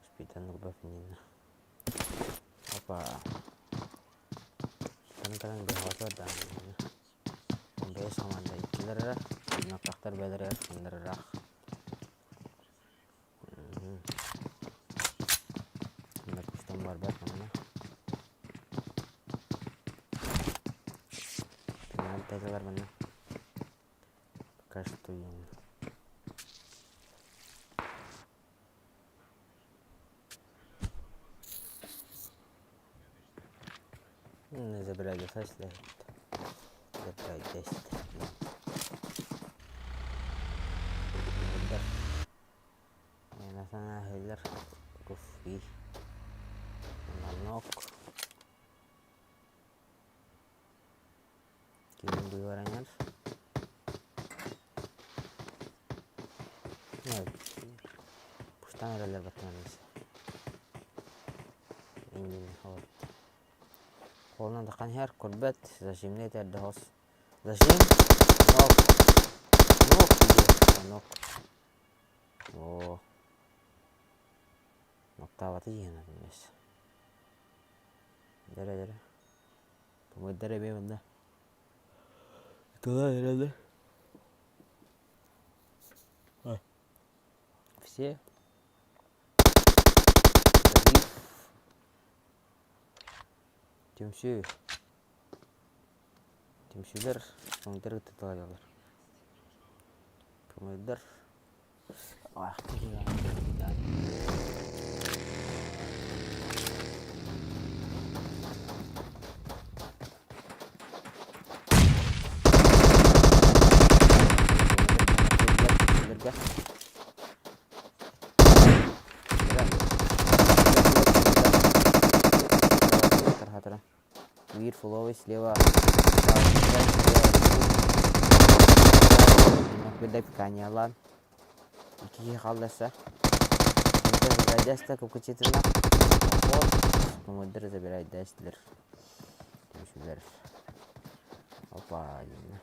успейдан нурбафинина. Опа. Тан кэлэн быһаҕата даанна. Бэйэ команда иккилэр эрэ, наттахтар бэйэлэрэ ханнарыраах. Допустим, барбат манна. Пенальтилар манна. Пока что Не забирай фэсли. Забирай 10. Национальный Руфи. Манок. Киин быыбаранар. Пуштан эрэллэр баттанан Иннин вот. Холунан даххан иһэр, көрбөт, зажимный этэрдэ хос. Зажим, нок. Нок. Оо. Ноктаабата дьиһэн атын Дэрэ дэрэ. Тумайдар эмиэ манна. Тыла эрэлэ. Все. Түмсүү. Түмсүүлэр помидор ытыталар. Помидор. Вир фуловый слева. Пиканиялаан икки киһи хаалларса. Забирайдаста кукучитына. Командир забирайдастылар. Түмсүүлэр. Опа, диэн.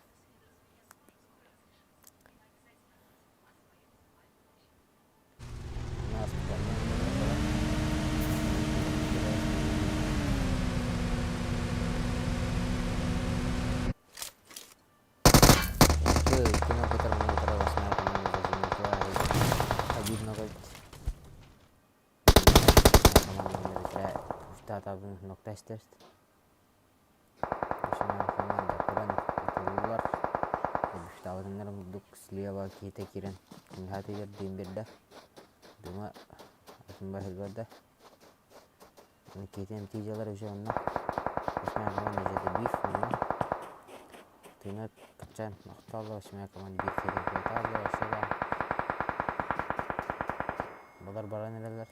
Слева киһитэ киирэн кымыһаатыгар диэн биэрдэ. Дума атын баһылбарда. Киһитэ эмтии дьалар уже онно. Восьмая команда уже добив онно. Тыына качан охтоолло восьмая команда биир киһитин куотаалла өссө да. Балар баран эрэллэр.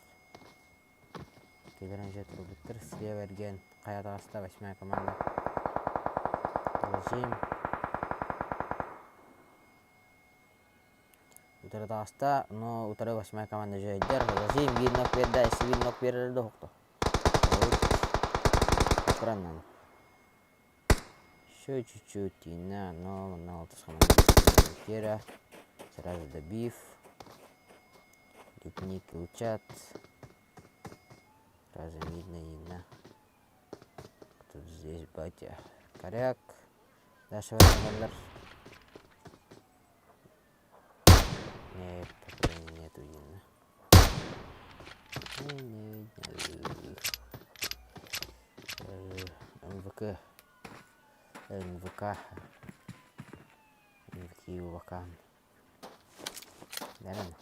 Кэлэрин уже турбуттар. Слева эргиэн хайа таҕыста восьмая команда. Зачем? Утары таҕыста, но утары восьмая команда дьүһүйдэр. Зачем биир нок биэрдэ, өссө биир нок биэрэр да оһохто. Экраннан. Еще чуть-чуть, но на алтыс команда Сразу добив. Лепник учат. Сразу видно, видно. Тут здесь батя. Коряк. Дальше вариант. Нет, нету видно. МВК. МВК. МВК Вакан. Наверное.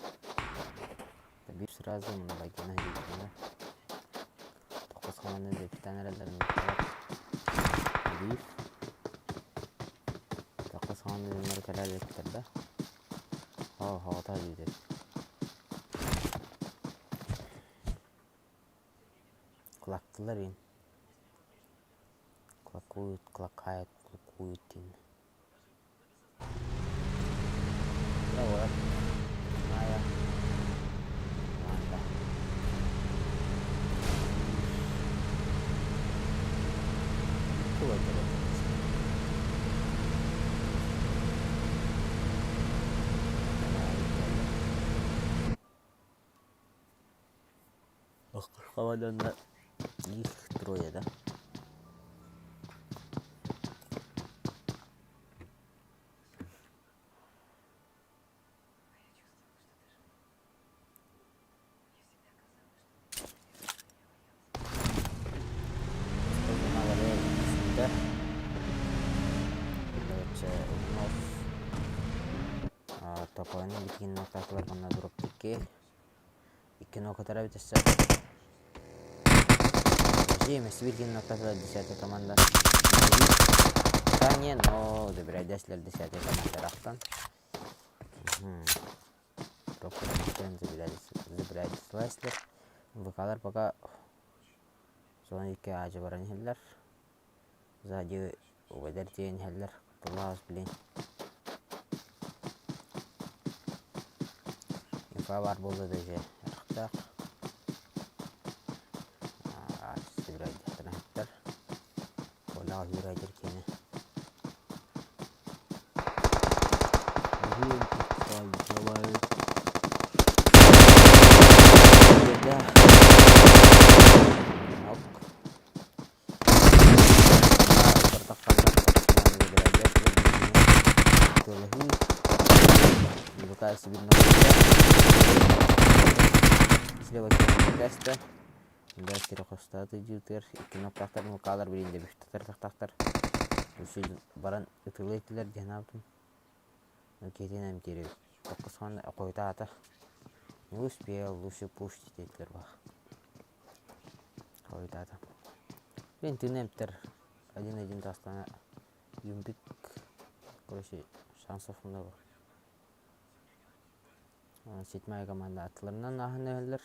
Биир сразу Багина диэбитинэ тоххос хаманы капитан эрэллэрин биир тоххос хаманы дьоннор кэлэ иликтэр да оо хоҕото диэтэ кулактылар иин клакуют клакают клукуют диэн Их трое, да? Токойну битигин нотатылар манна дроп икки икки нокатара бүтөссө Сибиркин нотатылар десятая команда не но забирайдеслер десятая команда рахтан забирайдеслер ВКлар пока зона икки аажы баран иһэллэр сзади убайдар тиийэн иһэллэр кутталлаах блин инфа баар буолла да дьэ эрхтаах сибирайдахтар Полях юрайдер киэнэ. Сибирь Слева теста. Да, сири хостоото дьиутыгар икки ноккаахтар мукаалар билин да бүштатар тахтахтар. Үсү баран ытылы этилэр диэн аабытым. Киһитин эмтиир Токкусхан хойутаата. Не успел, лучше пушить диэтилэр бах. Хойутаата. Блин, тыын эмтэр один-один тастана юмпик, короче, шансов много. Седьмая команда аттыларынан ааһан иһэллэр.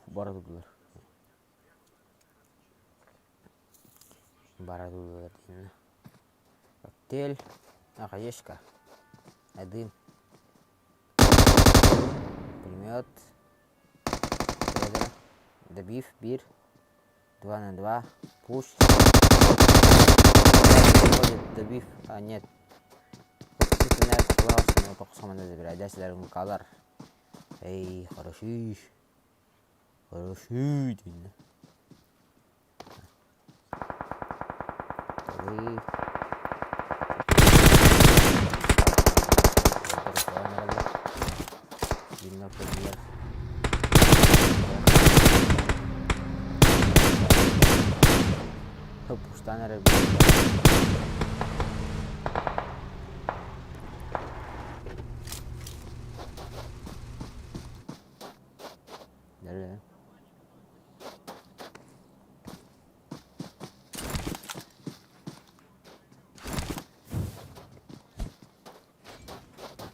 Бара турдулар. Бара турдулар диэннэ. Коктейль, хаешка, дым, пулемет, добив, бир, 2 на 2, пуш. Добив, а нет. Эй, хороший, хороший дейін. Пустан эрэ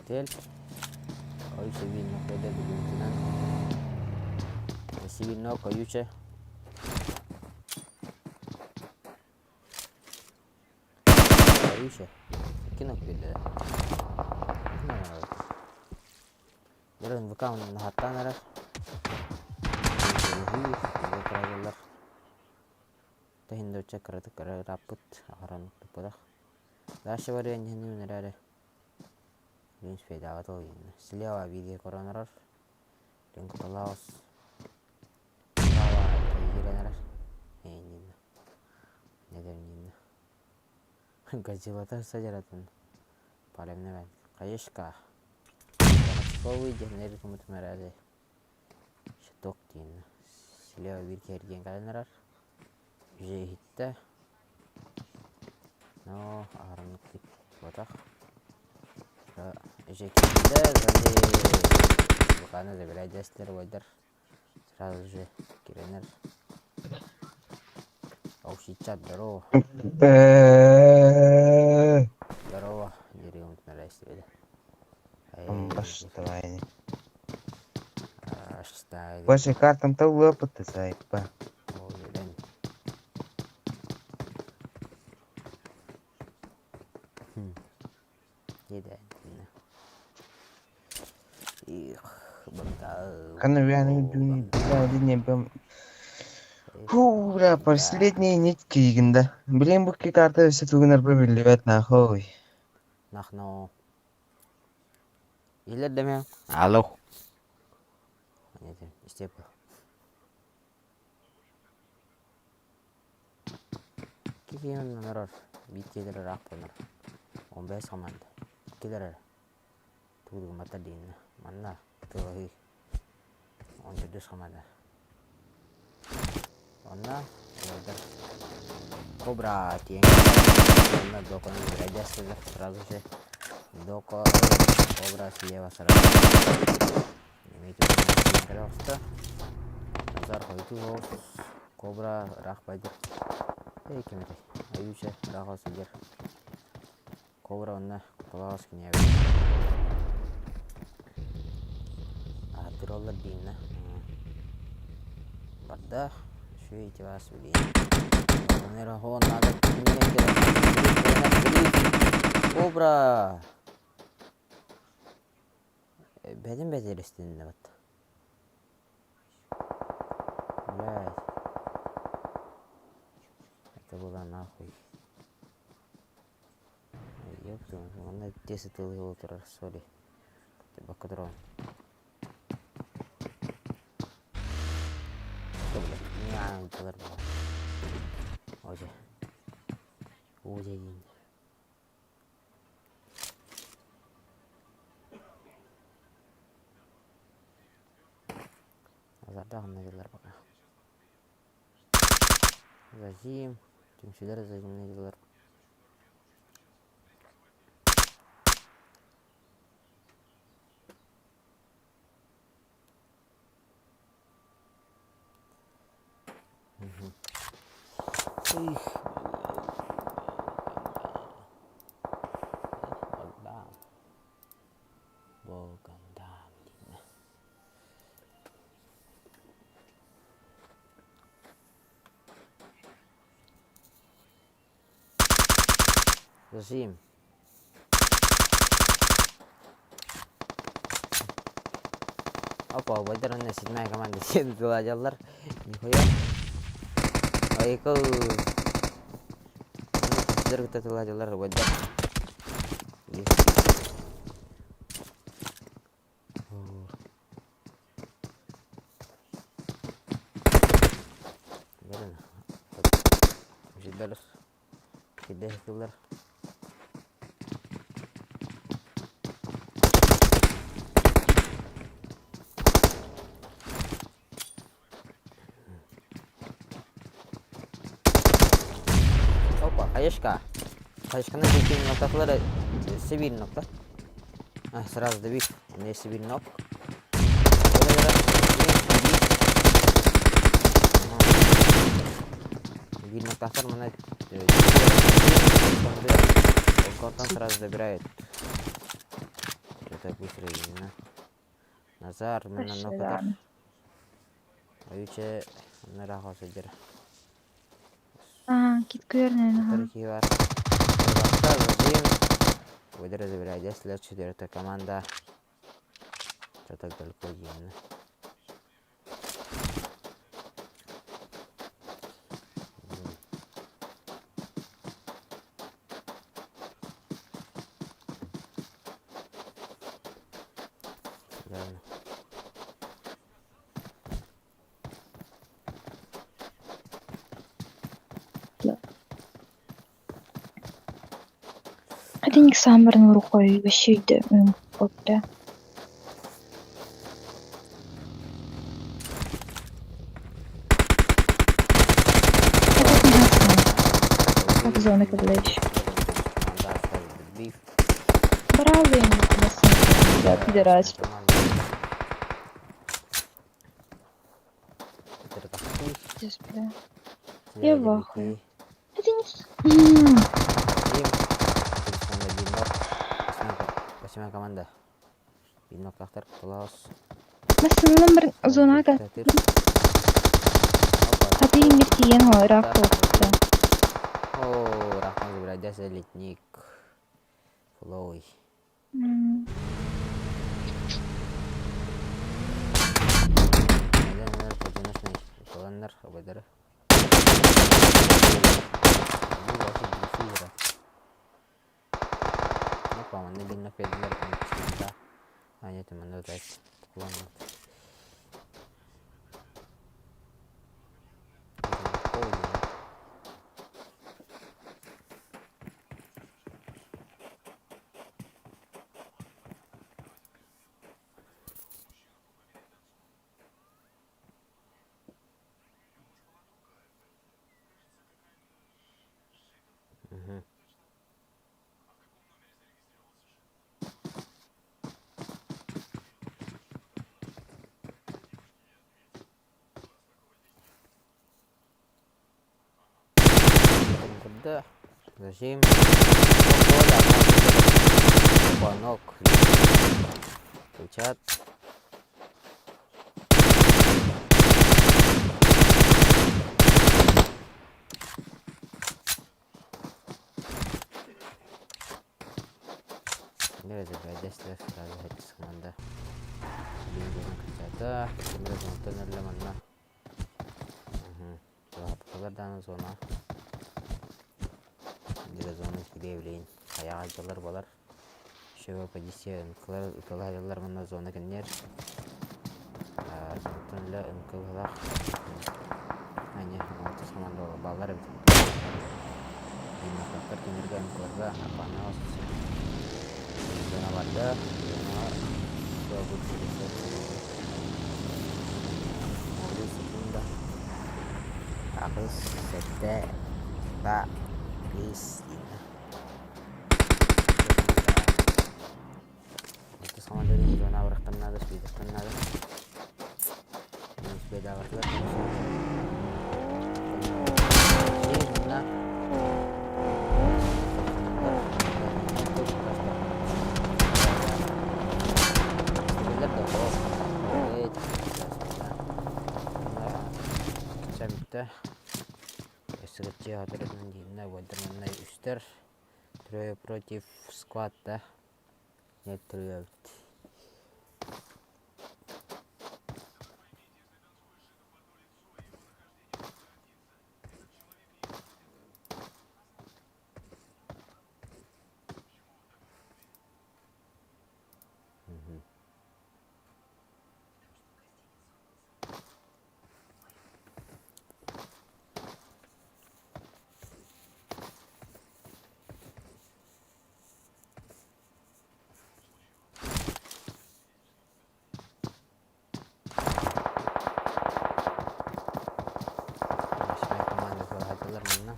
Отель. Ойуча вино кэдэ бүгүҥкүнэн. Вино койуча. Ойуча. Кино кэллэ. Дөрөн ВК наһаттаан эрэр. Таһын да оччо кыратык ырааппыт, аһаран туппатах. Дальше барыан иһин эрээри Блин, успейдаабат ол иһиннэ. Слева видео көрөн эрэр. Линкуталаус. Справа киирэн эрэр. Эйниннэ. Недерниннэ. Годзиллата садьаратын. Палемневен. Хаешка. Городской диэн кымытым эрээри. Щиток диэн. Слева биир киһиргиэн кэлэн эрэр. Уже иһиттэ. Но аһарыннык туппатах. Уже киирдэ, сзади Буканы забирай дэстилэр убайдар. Сразу же киренер. Оу, чат, здорово. Здорово. Деревьям нарастили. Баштайни. Баше картам та лопаты сайпа. Фу, бля, последние нитки игинда. Блин, бу карта өссө тугунарбы биллибэт нахуй. Нахно. Илер деме. Алло. Истеп. Кихиэн норор. Биттелер ыраах буолар. 15 команда. Иккилер тугугумата диинна. Манна тылаһыы. 14 команда. Онно улардар Кобра тиэн онно докону выбирать сразу же доко Кобра слева сразу. Имейте Назар хойду Кобра ыраах байдыр. Эй кимэтэй? Айуча ыраах сылдьар. Кобра онно куталаҕас кинээбит. Аһаттыраллар дииннэ. Барда. Үчүгэй ити вас блин. Наверное, надо Кобра! Бэдин бэдиэристиннэ бат. Блядь. Это было нахуй. Ёпту, онно тиэс ытылыы турар, сори. Бакадрон. Ньаанылар буолар. Оже. Оже диин. Назардаах онно дьыллар пока. Зажим. Түмсүүлэр зажимнай дьыллар. Их, Богдан. Богдан диэн. Зажим. Опа, убайдар уонна седьмая команда сиэн тыладьаллар. Нихуя. Айыкыл. Түмсүлэр кытта тыладьаллар убайдар. Түмсүлэр Кирдээх ытыллар. Опа, хаешка. Хаешканы биир ноктатылар өссө биир нокта. А, сразу добив. Өссө биир нок. Биир ноктаахтар мана Олкортон сразу забирает. Что-то быстро именно. Назар, мына нокатар. Ойуче нырах сылдьар. А, кит көрнен, ага. Киһи бар. Зажим. Выдра забирает. Следующая команда. Что-то далеко именно. Один самырын рукой вообще бля. Как зона когда еще. Браво, я пидорас. Бля. Я в ахуе. Это не... Восьмая команда. Биноклахтар кутулаас. Массыынан бір зонага. Хаты ингер тиен хо, ыраах туохта. О, рахман забирайдаса летник. Флой. Колоннар, обайдары. Опа, манна бинна педилер да. А нет, манна дать. Куланна. Угу. Куда? Зачем? Опа, ног. Включат. Нерезэ сразу хэт команда. Качата. Кимре манна. Дааны зона. Дире зона кире Аяға жылар болар. Шөбө позиция ынкылар ытала жылар манна зона кеннер. Зонтон эле ынкылах. Ане, алтыс команда баллар бит. Биннактар кенерге ынкыларга апана зона барда. Зона. Аҕыс, сэттэ, алта, биэс диэннэ. Иккис командирын зона абырахтан наада, спидертан наада. Спидаабатылар. Манна Сэмтэ Сырытчы хатырытын дииннэ уойдарманнай үстэр Трое против склад да Нет трое Команда кыаһатылар манна.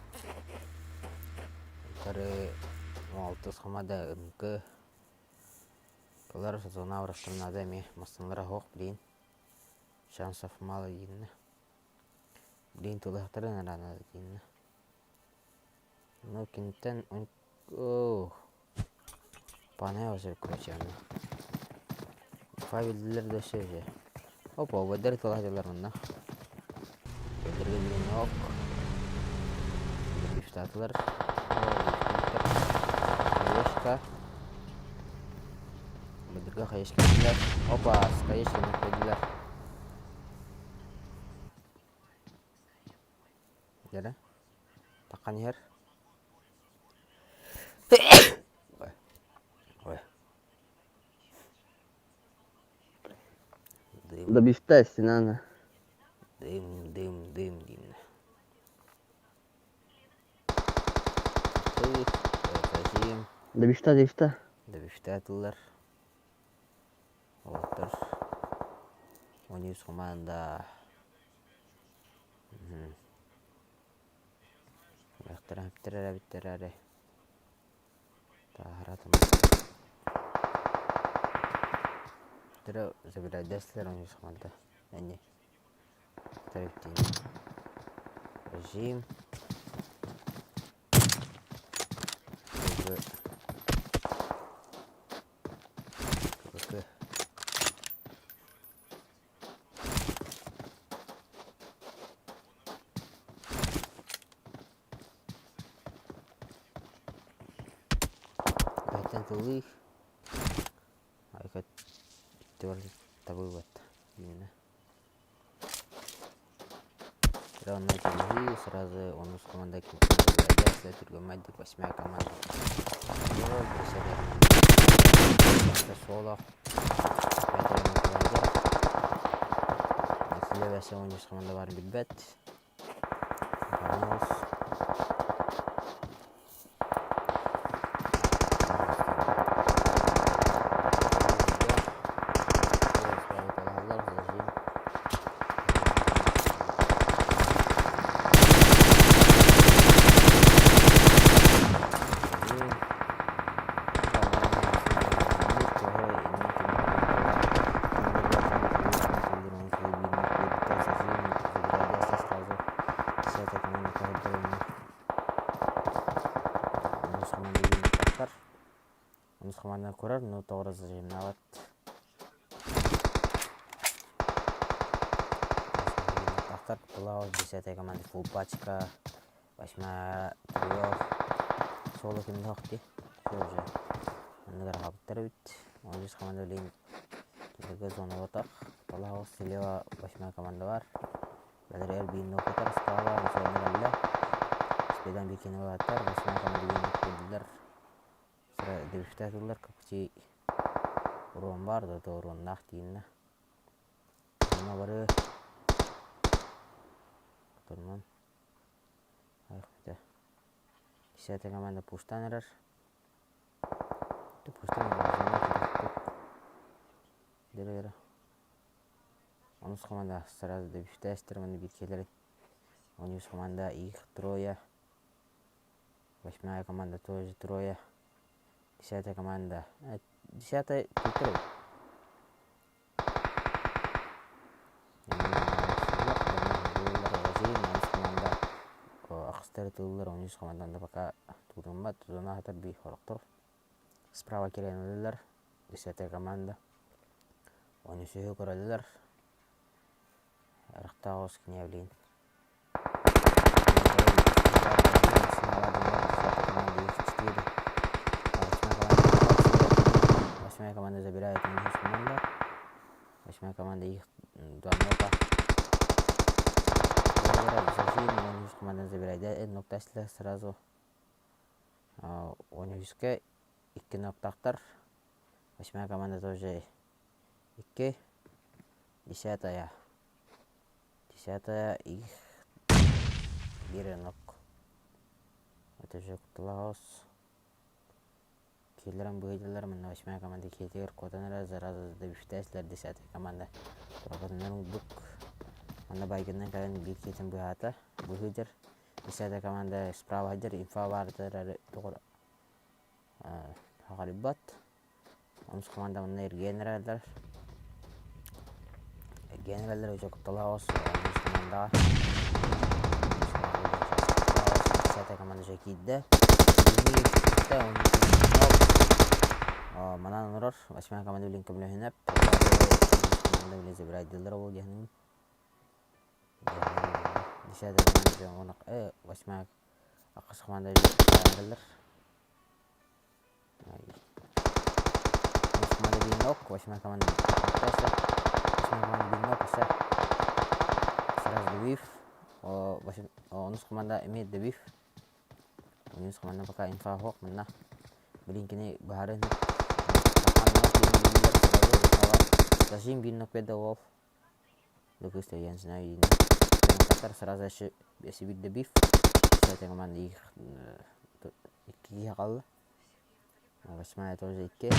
Утары алтыс хамада ыҥкы. Кылар зона вращеннада эмиэ массыналара суох билигин. Шансов мало дииннэ. Билигин тулуһахтарын араанада дииннэ. Ну киниттэн Понравился короче Фабилдилер да өссө Опа, обойдар тылаһдылар манна. Өйдөргө билин ок. Штатылар. Хаешка. Обойдарга хаешка билер. Опа, с хаешками қойдылар. Дьэрэ. Таххан иһэр. Ой. Дым. Добивтай стена. Дым, дым, дым диимнэ. Добивта, добивта. Добивта тыллар. Уолаттар. 13 команда. Үрэхтэрэ эптэрэ эбиттэрэ Тааһаратым. Тэрэ забирайдастар он команда. Они. Тарифтин. Режим. Кб. КБК. Айтан тыллыы айка табылбат именно. Равно тыллыы сразу онус команда түргөмайдык восьмая команда. Соло Силэбэсэ онус команда барын билбэт. Понос. Онус команда көрөр, но тоҕо зажимнабат. Тахтар кутталаах десятая команда фулл пачка, восьмая трио, соло ким дии. Все уже. Манныгар хаалбыттар эбит. Онус команда билигин кинилэргэ зоналатах. Кутталаах слева восьмая команда бар. Бэлэригэр биир нокутар справа зона кэллэ. Спедан бикини ылааттар, восьмая команда биир кэллилэр. Дэвиштээтилэр капчи уруон бар да уруоннаах тииннэ. Онно бары Турман. Десятая команда пустан эрэр. Пустан эрэр. Онус команда сразу дэвиштээстер маны биир киэлэрин. 13 команда их трое. Восьмая команда тоже трое. 10-я команда. 10-я трое. Ахстары тыллар 13 команданда пока тутуммат, тутуна хатар би хорохтор. Справа кириэн 10-я команда. 13-ү көрөллөр. Ырахтаах Княвлин. Восьмая команда забирает у команда. Восьмая команда их два нока. Команда забирает. Нокта сразу. 13-ке 2 ноктактар. Восьмая команда тоже 2. 10-я. 10-я их биир нок. Это же кутталаҕас. Киһилэрин быһыйдылар, манна восьмая команда киһитигэр куотан эрэ зараза добивтээсилэр 10-я команда. Турабатынан ылбык. Манна байгынан кэлэн биир киһитин быһаата. Быһыйдыр. 10-я команда справа сылдьар, инфа баардыр тоҕор хаҕарыйбат. Онус команда манна эргийэн эрэллэр. Эргийэн эрэллэр өтө кутталаах онус командаҕа. 10-я команда дьэ киирдэ. Манан олорор 8-я команда билин көмөлөһүнэп. Команда билин забирайдылар ол диэхинин. 10-я команда 8-я ахыс команда эрэллэр. Команда бинок, 8-я команда 8-я команда бинок, сразу добив. Онус команда имеет добив. Онус команда пока инфа хоқ, мына. Блин, кини баһарын. Зажим бинок педалов. Допустим, я не знаю. Сразу если бит добив. 10-я команда их иккиге қалды. 8-я тоже 2.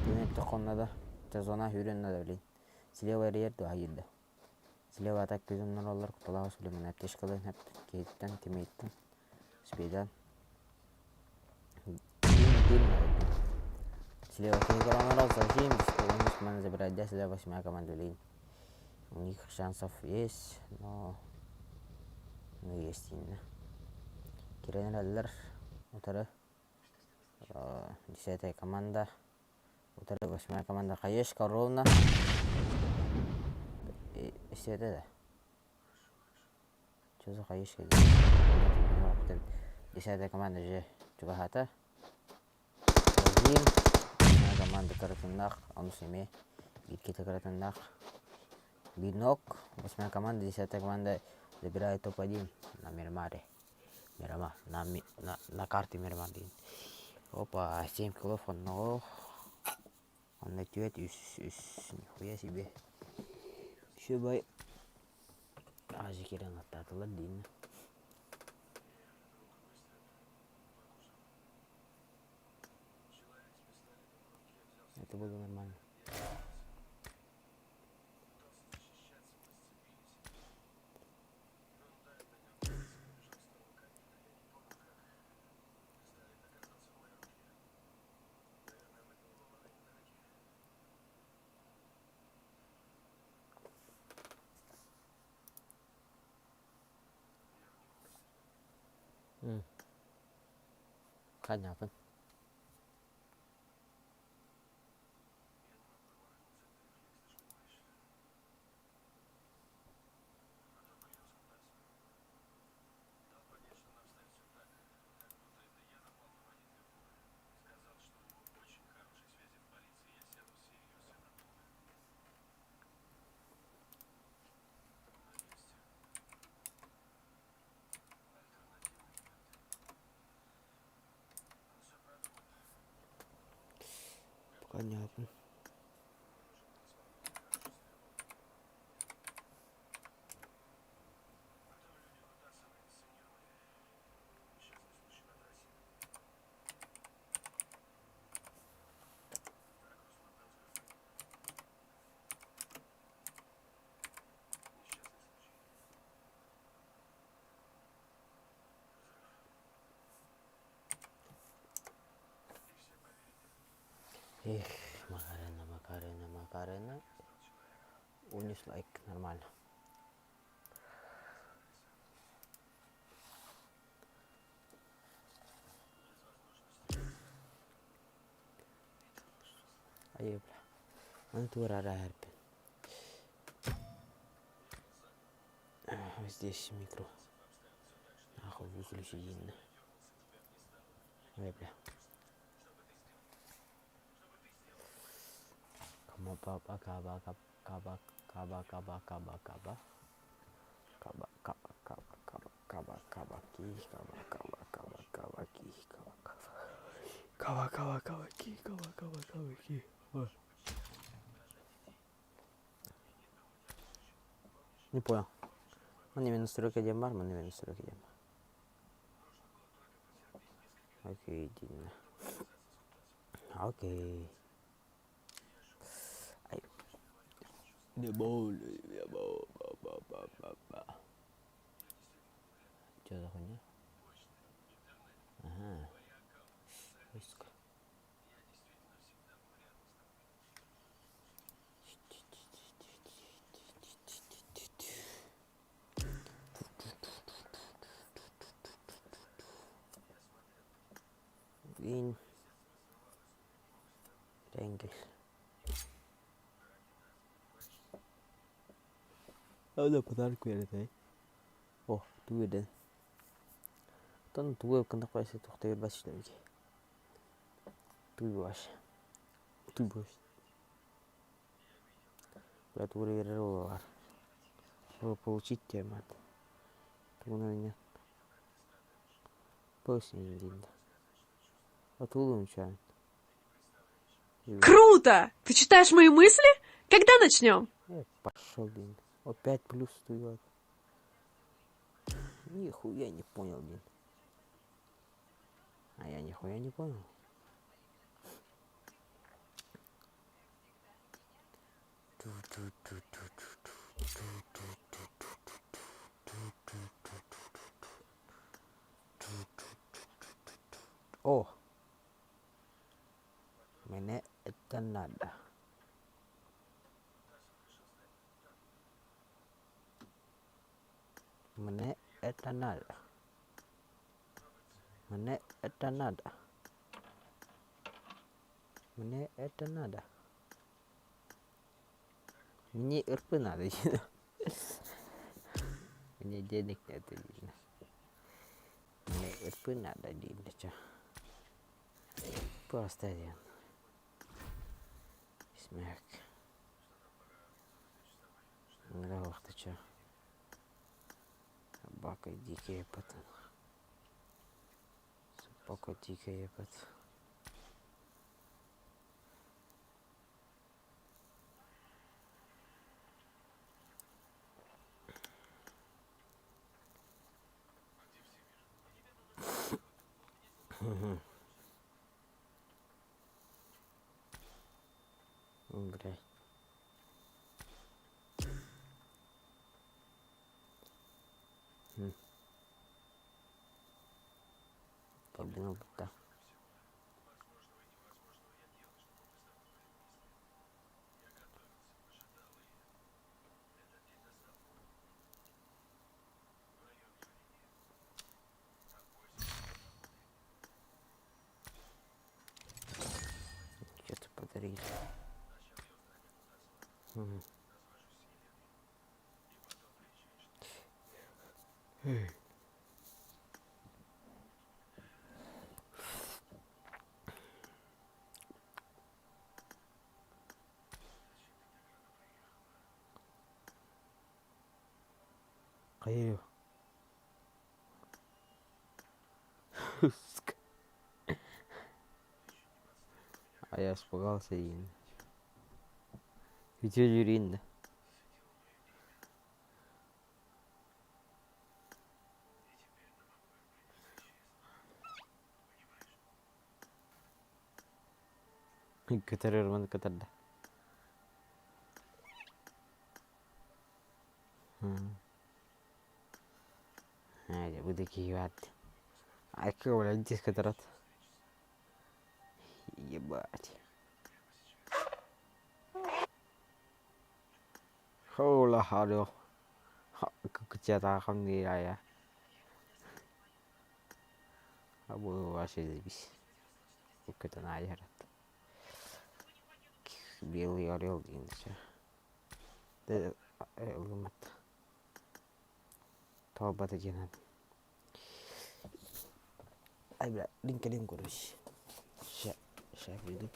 Тимет тоқон надо. Зона хүрен надо, блин. Слева рер дуа кирді. Слева атак күзімнер олар куталаға сүлемін аптечкалы хәп кейттен, тимейттен, спидан. Слева кейгаланар зажим, у команда забирает 10, 8 команда, блин. У них шансов есть, но ну есть именно. Киренерлер, утары 10-я команда. Утары 8-я команда. Хаешка ровно. И да. Что за хаешка? 10-я команда же чугахата. Зажим. Команда Каратунах, он семе. Биркита Каратунах. Бинок. 8-я команда, 10-я команда забирает топ-1 на Мирамаре. Мирама, на карте Мирамар. Опа, 7 килов одного. Он на үс, нихуя себе. Еще бай. Ажы керен аттатылар дейін. Это было нормально. Понятно. Понятно. Эх, Макарена, Макарена, Макарена. Унис лайк, нормально. Айыы, бля. Маны туора эрпин. Здесь микро. Нахуй выключи диэн. Ой, бля. Каба каба каба каба каба каба каба каба каба каба каба каба каба ки каба каба каба каба ки каба каба каба каба ки каба каба каба ки. Не понял. Манна мен настройка диэн баар, манна мен настройка диэн баар. Окей, диэн. Окей. Ай. Не боли, я бо ба ба ба ба ба. Чё за хуйня? Ага. Ой, сука. Вин. Ренгель. Ол подарок биэрдэ. О, тугу биэрдэ? Оттон тугу гыннах баайсы туохта биэрбэт Туй Туй Бля, тугу эрэ биэрэр буоллар. Получить диэмэт. Тугунан инньэ Пояснение А тугу Круто! Ты читаешь мои мысли? Когда начнем? Пошел, блин. Опять плюс тует. Нихуя не понял, блин. А я нихуя не понял. О! Мне это надо. Мне это надо. Мне это надо. Мне это надо. Мне РП надо. Мне денег нет, видно. Мне РП надо, видно, чё. Просто один. Смех. Ты чё. Собака дикая потом. Собака дикая потом. Блядь. Побил да. Что-то подарили. Угу. Хайыр. Сука. А я испугался и... Где Юрин? Көтөрөр маны көтөрдө. Буду кивать. А какого блядь, диск көтөрөт. Ебать. Hola hallo. Кыччатаахам диир Вообще заебись. Көтөн аайы Белый орел диэн ылыммат. Тоҕо диэн Ай бля, линкелин короче. Ща, ща приду.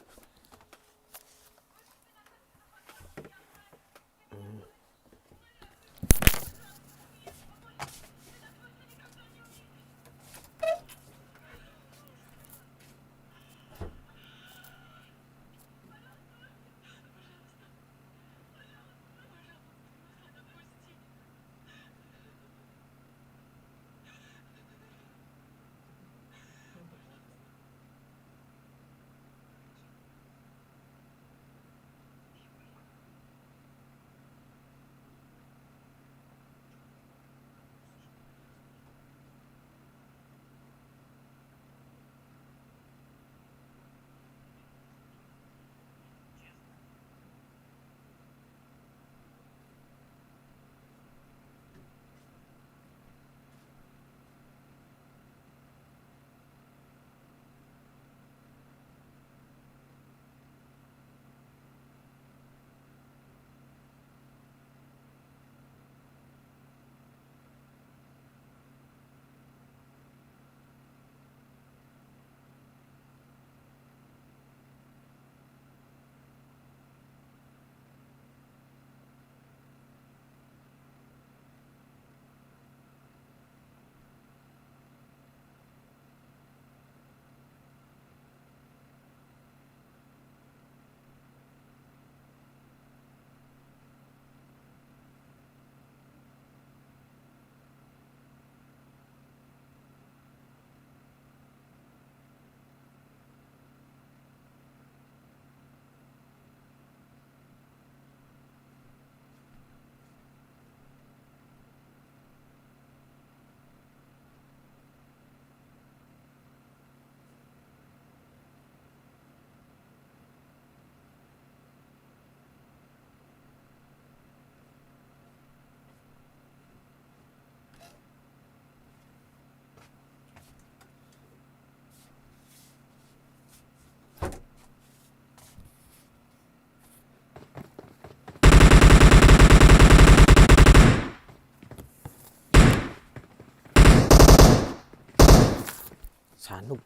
Санук.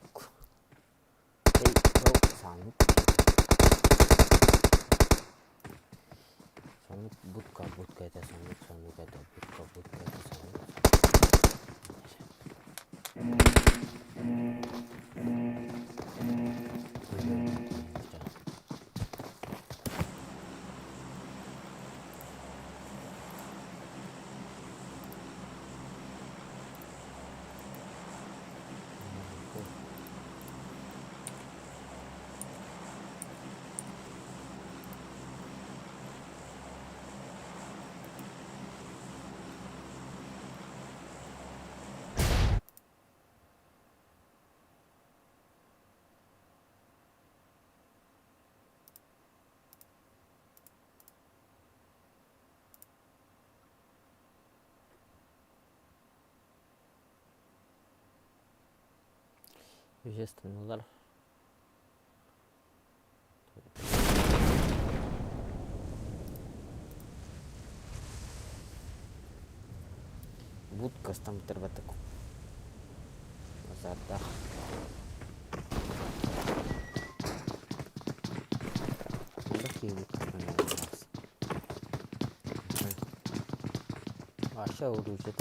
Эй, бро, Санук. Санук, будка, будка, это Санук, Санук, это будка, будка, это Санук. Естественно, Будка там тербатык. Базардаах. Вообще уручит.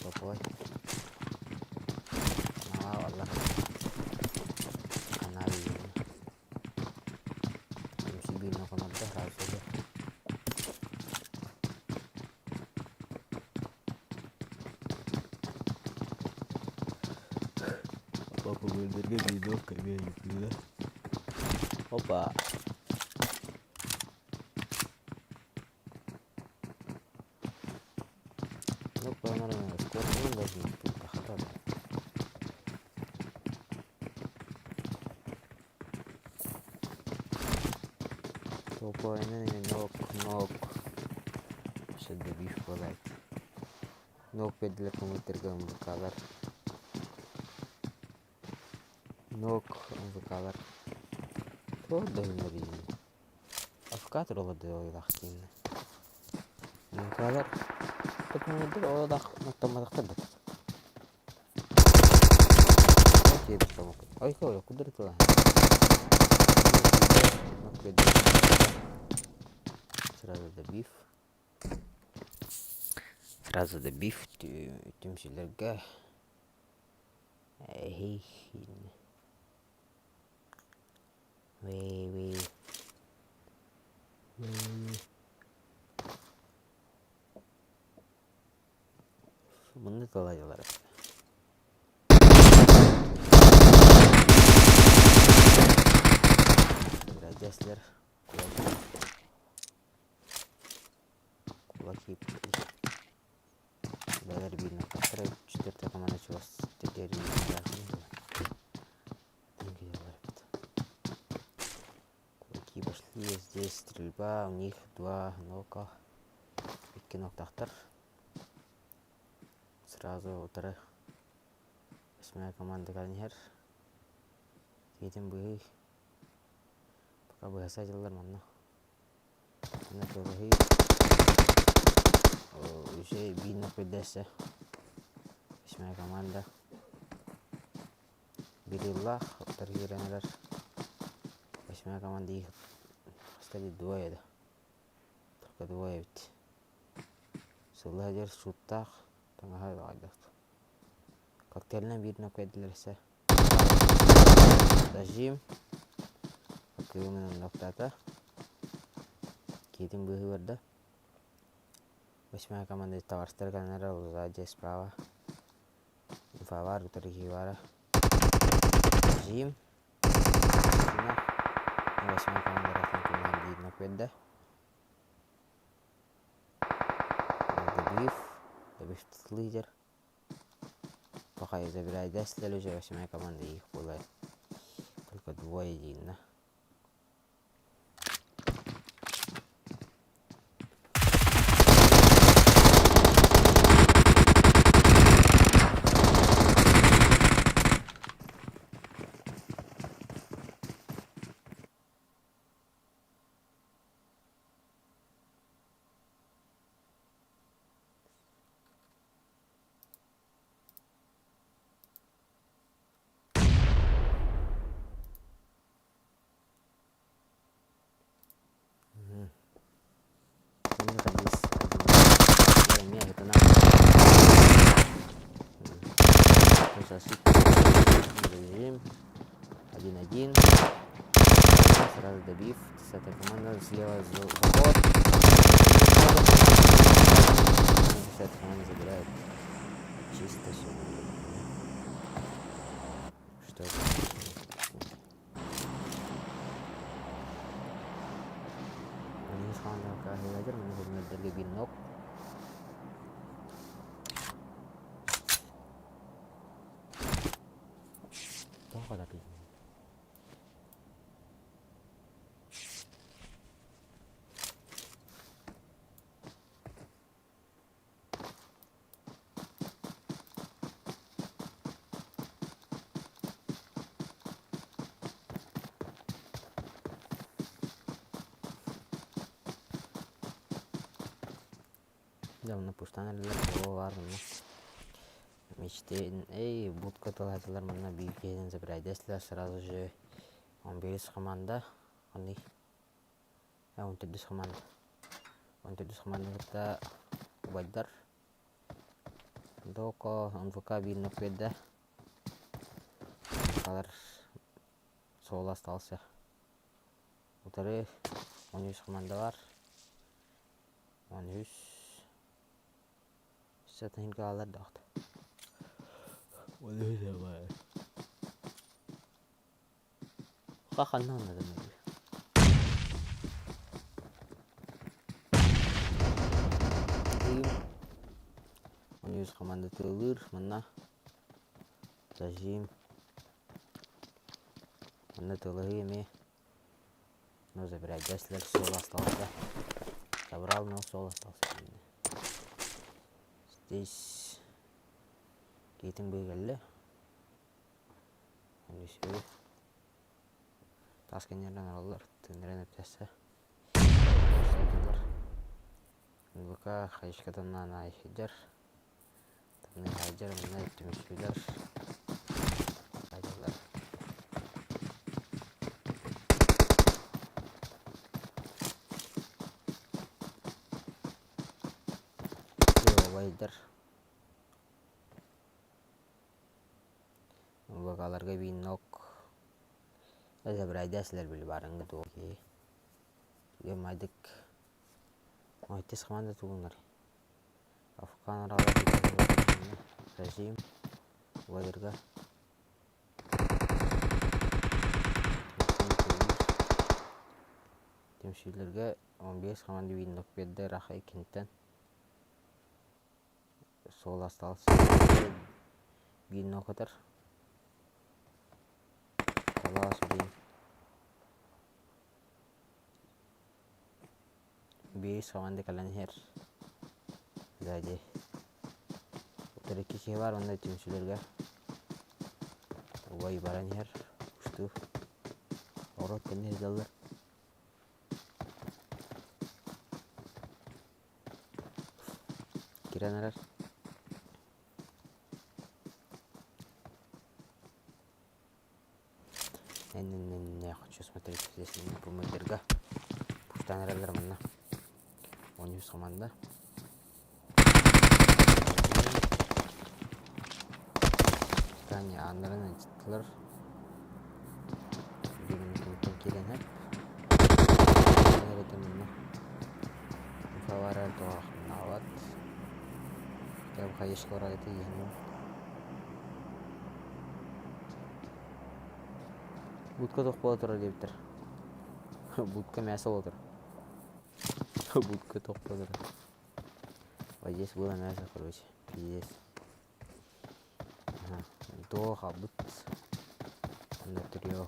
Попой. Wallah. Опа. Ну, нормально, скоро ну, должен быть, хата. Топовайынан нок, нок. Өссө добив буолаайт. Нок биэрдилэр көҥүлтэргэ МВК-лар. Нок МВК-лар. Туох да иһин АФК тураллар ойуулаах дииннэ. МВК-лар көҥүлдэр олох ноктоммотохтор да. Ой, куда ты? Сразу добив. Сразу добив түмсүүлэргэ эһиин вee вee Маннык алайылар Радиаслер кулаки Бэлэр биир нохтохтор четвертая команда чугас Кулаки пошли, здесь стрельба, у них два нока, икки ноктахтар. Сразу утары восьмая команда кэлэн иһэр. Киһитин быыһыы. Пока быһаса дьыллар манна. Манна тылыһыы. Үсэй биир нок биэрдэссе. Восьмая команда. Бириллаах утары киирэн эрэр. Восьмая команда их хаста двое да. Только двое эбит. Сылла сылдьар сууттаах таҥаһа ыаҕайдах. Коктейльнай биир ноккойдилэрсэ Зажим кыымынан ноктаата. Киһитин быыһыы барда. Восьмая команда товарищтар кэлэннэр сзади справа. Инфовар утары киһи баара. Зажим. Восьмая команда биир ноккойда. Добив, добив лидер. Пока забирает Дестлер, уже восьмая команда их было только двое едино. Один-один. Сразу добив. Десятая команда слева заход. Десятая команда забирает чисто все. Что это? Ini команда кахилажыр, мына көмөлдөргө бир нок. Тоҕо да Дьэ онно пуштан эрэллэр буолуо баар онно. Мечтин, эй, будка тылаачылар манна биир киһитин забирайдеслэр сразу же он бирис команда, они он төрдүс команда. Он төрдүс команда кытта убайдар. Доко, НВК биир нөккүөрдэ. Алар суола остался. Утары 13 команда бар. 13 Сатыһын хаалар даҕат. Хаханна оннодон Үс команда тыылыыр манна зажим манна тылыһыы эмиэ. Но забирать Джеслер соло остался. Забрал, но соло остался. Здесь Кейтин быгалли. Үсү. Тас кэннерden алалар. Тыныран өптәсі. Нбк хайышкатан айхиджар. Тымныы хаайдьар манна түмсүүлэр хаайдаллар. Убайдар Убагаларга винок Забирайдасылар били барыңгы туох киһи Майдык Ойтес команда тугуннар Афган режим Владырга Түмсүүлэргэ 15 команда виннок биэрдэ Раха иккинтэн суол остался виннок ытар Талаас блин Биир команда кэлэн иһэр. Сзади. Утары икки киһи баар уонна түмсүүлэргэ убай баран иһэр. Устуу. Оҕуруот кэннэ сылдьаллар. Кирэн эрэр. Не-не-не, хочу смотреть здесь помидорга. Пуштан эрэллэр манна. 13 команда. Таня аннарын ачтылар. Бүгүн кимтэн киирэн эп. Эрэтэ манна. Фавара туохнаабат. Кэм хайышка орагыты иһин. Будка туох буола турар диэбиттэр. Будка мясо буола турар. Будка туох буола турар. Вот здесь было мясо, короче. Пиздец. Ага. Туох хаалбыт. Онно трёх.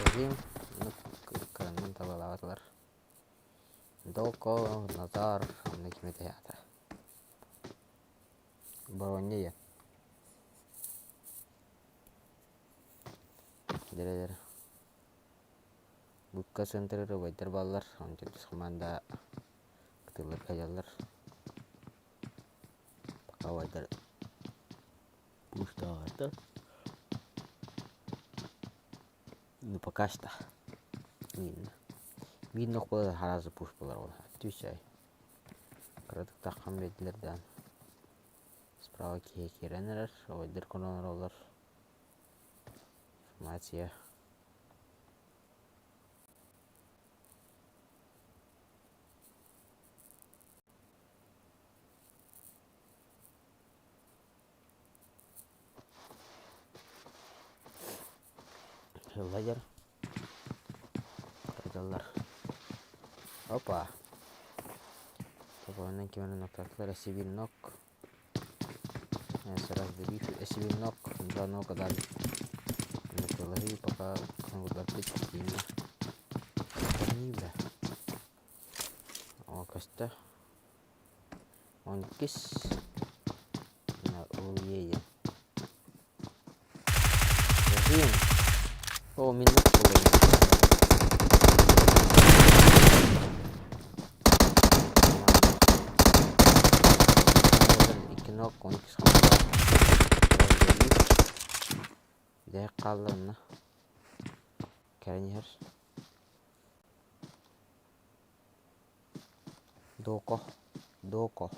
Режим. Ну, кыраннан табалаабатылар. Долко, Назар, онно ким этэ аата. Боронньо диэн. Дэрэлэр Будка центрыгар убайдар бааллар, онтон команда кытыллар кыайаллар. Пока убайдар пустовато. Ну пока что. Видно. Видно буолар сразу пуш буолар ол. Отвечай. Кыратык таххан биэрдилэр даҕаны. Справа киһи киирэн эрэр, убайдар көрөн олороллор. Информация. Лагерь. Кырдаллар. Опа. Тополонан кимэн ноктаатылар эсибин нок. Сразу добив эсибин нок. Два нока дали. Приложи пока ударить именно. бля. О, көстө. Он иккис. Ол иэйэн. Режим. О, минут Икки нок, он иккис Дээх хаалла онно. Кэлэн иһэр. Доко. Доко.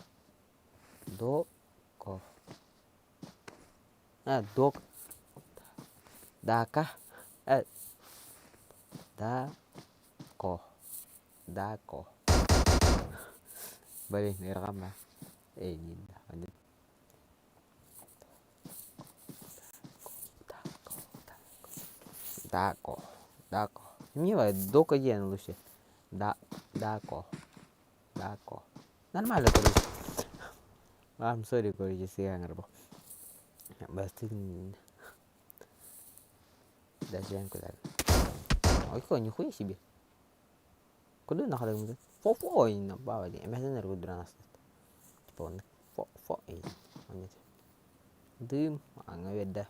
Доко. А, док. Дака. Э. Да-ко. Да-ко. Блин, ыарҕан Эй, не Дако. Дако. Милая, дока диэн лучше. Да, дако. Дако. Нормально, короче. I'm sorry, короче, сыаҥарбах. Бастыҥ Даже куда. Ойко, нихуя себе. Куда нахадыгымды? Фо-фо инна баба диэн эмэһинэн эргүрдүрэн астыт. Типа оннук фо-фо оннук. Дым аҥа биэрдэ.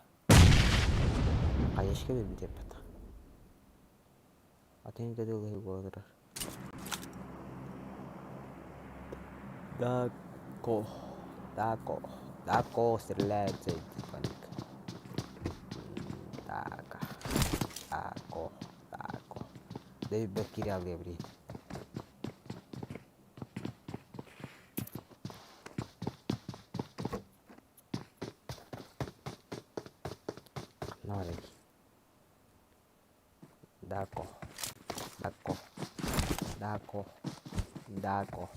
Хаешка биэрбит эппэтэх. Атын кэдилэһи буола турар. Дако, дако, дако стреляет паник. Дака, дако, дако. Дэйбэт кириаллыа билигин. Ханна барый? Дако, дако, дако, дако,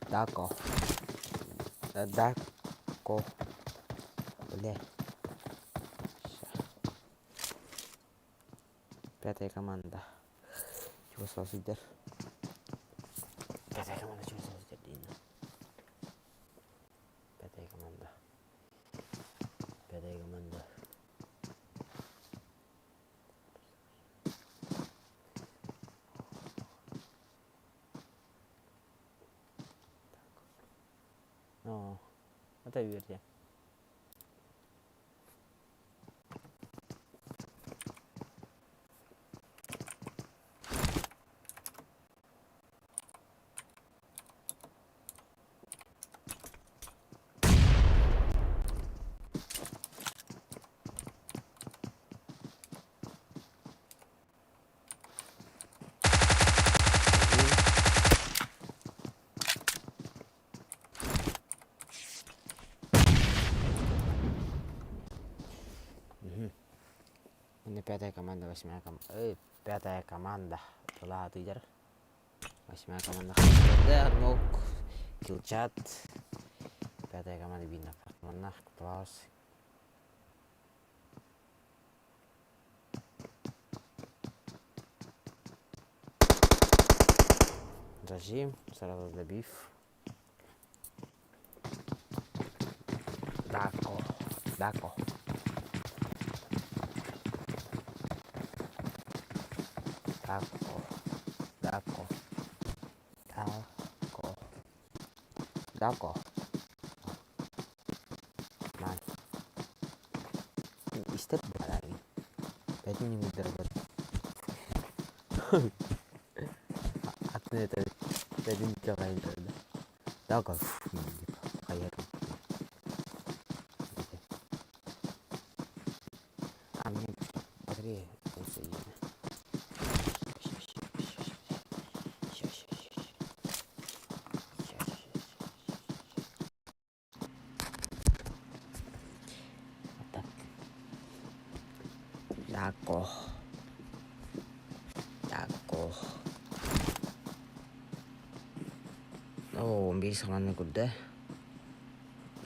дако, дако, бля. Пятая команда. Чего сидер? Пятая команда чего сидер дейін. Пятая команда. Пятая команда. О, это верьте. Уонна пятая команда, восьмая команда. Эй, пятая команда. Тыла атыйдар. Восьмая команда да, ног. Килчат. Пятая команда видно. Монах, класс. Зажим, сразу добив. Дако, дако. Дако, дако, дако, дако. Man. Истер lagi. Бәтин ньюгурдар Атын этэ бэтин чаҕайын Дако хайар А мне батарея соединена. Щас, щас, щас, щас, щас, щас, щас. Вот так. Дако. Дако. Оо, биир саҕалана көрдө.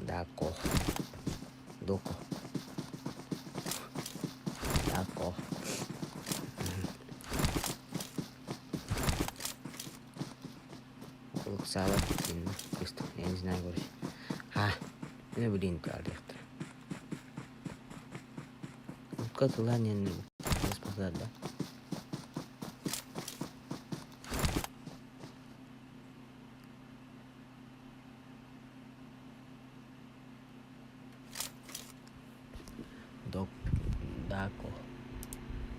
Дако. Доко. Дако. Ыксаабат я не знаю короче. А, ну блин, диэхтэрэ. Утка тыла диэн спасар да. Док, дако,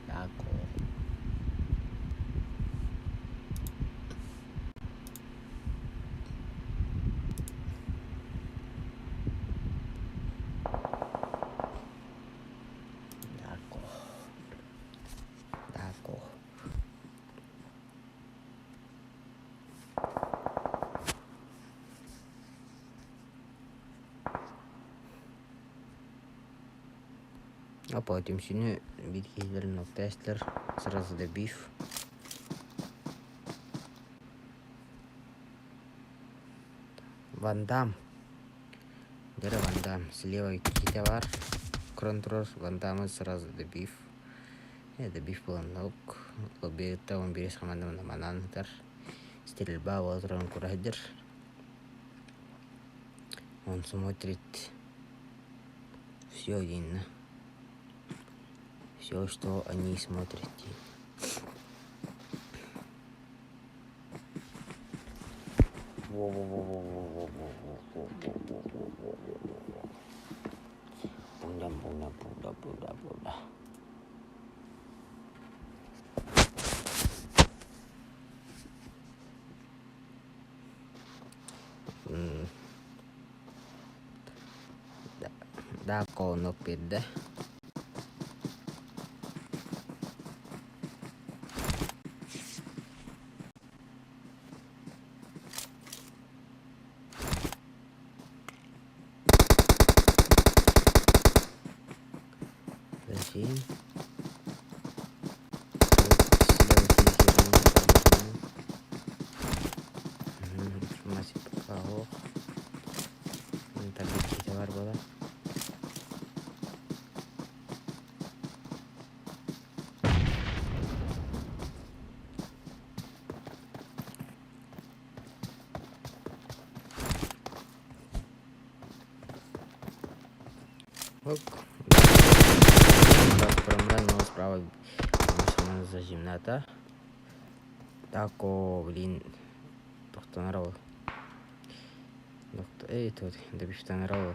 дако. Дако. Дако. Опа, түмсүүнү биир киһилэрин оттоостулар, сразу добив. Ван Дам. Дөрө Ван Дам. Слева иккитэ баар. Көрөн турар Ван Дамы сразу добив. Добив буолан ок. Лоббита он биэс хамаанда манаан сытар. Стрельба буола турарын кура сылдьар. Он смотрит. Все видно. Все, что они смотрят. Во-во-во-во-во-во-во-во-во-во-во-во-во-во-во-во. Дако оннук биэрдэ. Зачем? Бар буолар. Справа зажимната. Тако, блин, тохтонор ол. Эй, тут добиштанар ол.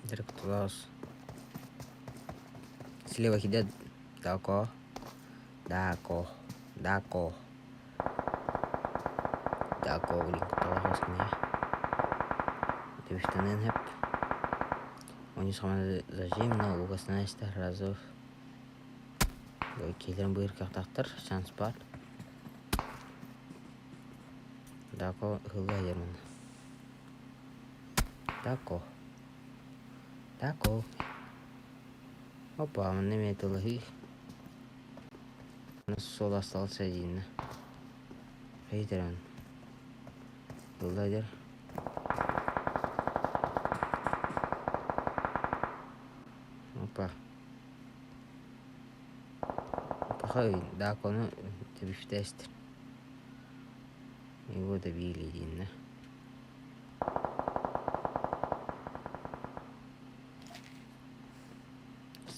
Директор Слева хидет. Тако. Дако. Дако. Дако, блин, куталаах Добиштанын хеп. Они зажим, но угасна разов. Киһилэрин быыр кыахтаахтар, шанс баар. Дако ыһылла иһэр манна. Дако. Дако. Опа, манна эмиэ тылыһыы. Суол остался один. Хейтерэн. Ылла иһэр. Опа. Пахай, Дакону тэбиштээстэр. Его добили диэннэ.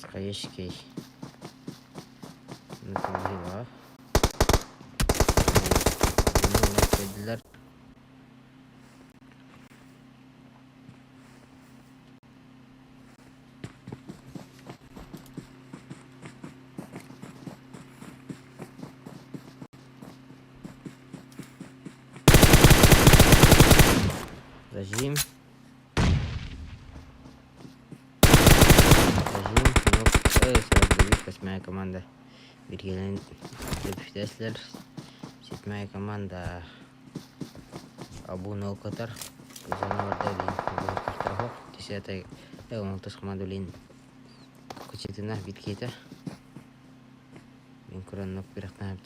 Сахаешкэй. Баар. Көрдүлэр. Зажим. Зажим. Ну, сразу восьмая команда. Биргелен Дэпштеслер. Седьмая команда. Абу Нолкотар. Зона Десятая. Алтыс команда блин. Кучетина биткета. Мен көрөн бирахтан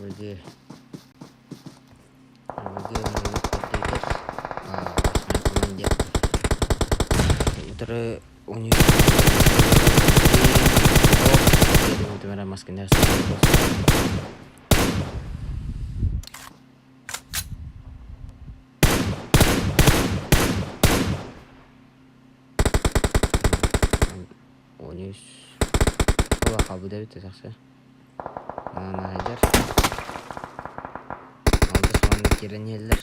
Вроде восьмая команде. Утро у них маски Он үс Ола хаалбыт эбит тахса. Манан аһайдар. Алтыс команда киирэн иһэллэр.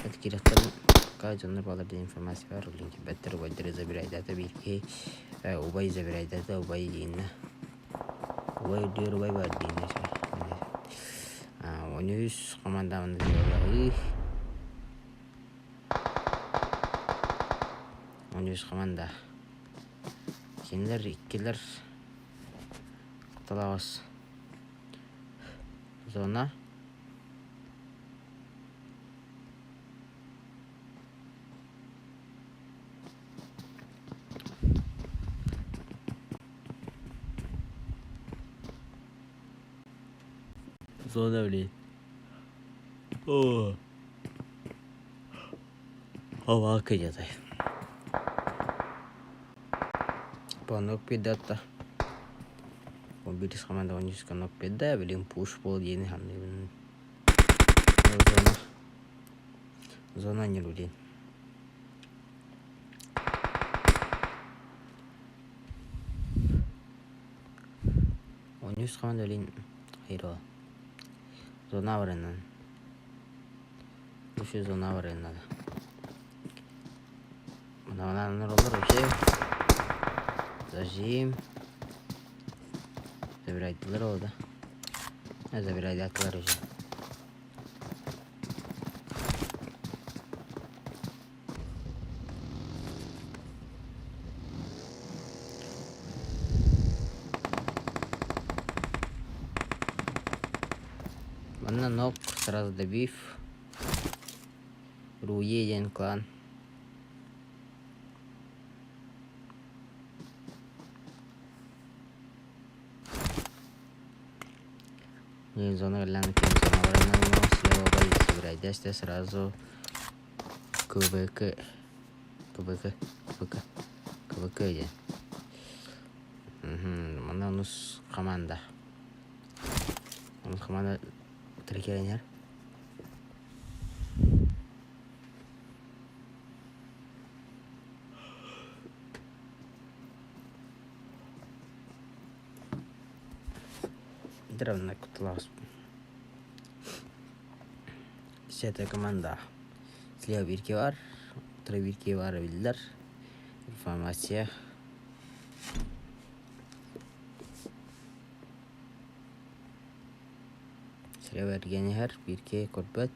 Это киирэхтэрин кай дьоннор баалар диэн информация бар. Блин, кирбэттэр убайдары забирайдата биир киһи убай забирайдата убай дииннэ. Убай үрдүгэр убай бар дииннэ. 13 команда манна 13 команда. Кинилэр иккилэр Талаҕас зона. Зона, блин. О. Овалка где-то. Панок пидата. Биирис команда онньус кнопка билин пуш пол диэни саныыбын. Зона зона не людей. Онньус команда билин хайро. Зона барынан. Үс зона барыан надо. Мына олар вообще. Зажим. Забирайдылар ол да. Забирайдатылар уже. Манна нок сразу добив. Руе диэн клан. Зона слева сразу КВК КВК КВК КВК диэн. Манна онус команда. Онус команда трекеренер. Древна кутлаас. Десятая команда. Слева бирки бар, утра бирки бар биллер. Информация. Слева эргэнihэр бирки көрбөт.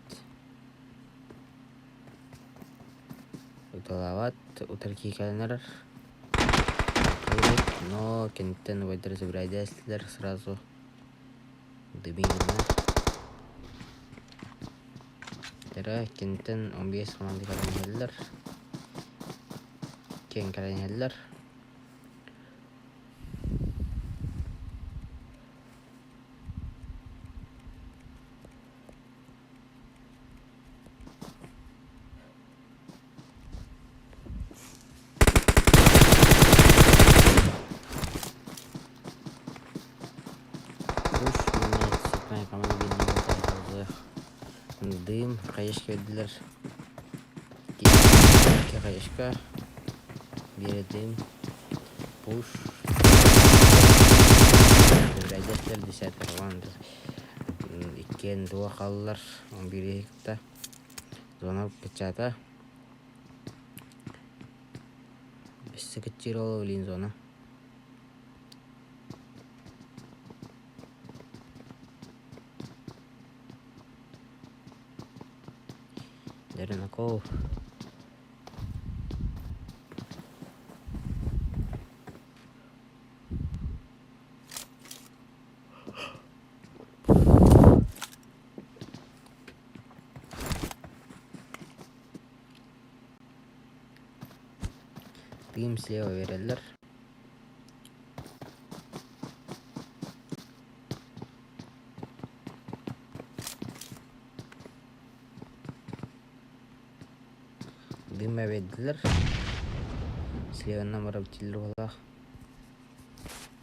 Уталаабат, утар киикэлэнэр. Но кенттен убайдары забирайдээстилэр сразу. Дыбиҥҥа. Тера кенттен 15 команда кэлэн иһэллэр. Киэҥ кэлэн иһэллэр. Дым, хаешка бердилэр. Икки хаешка. Биэрэ дым. Пуш. Десятка десятка Иккиэн дуо хааллар. Биири кытта. Зона печата. Өссө кыччыыр ол блин зона. Дернаков. Дым слева берэллэр. Дым эбэйдилэр. Слеванан барар буоллах.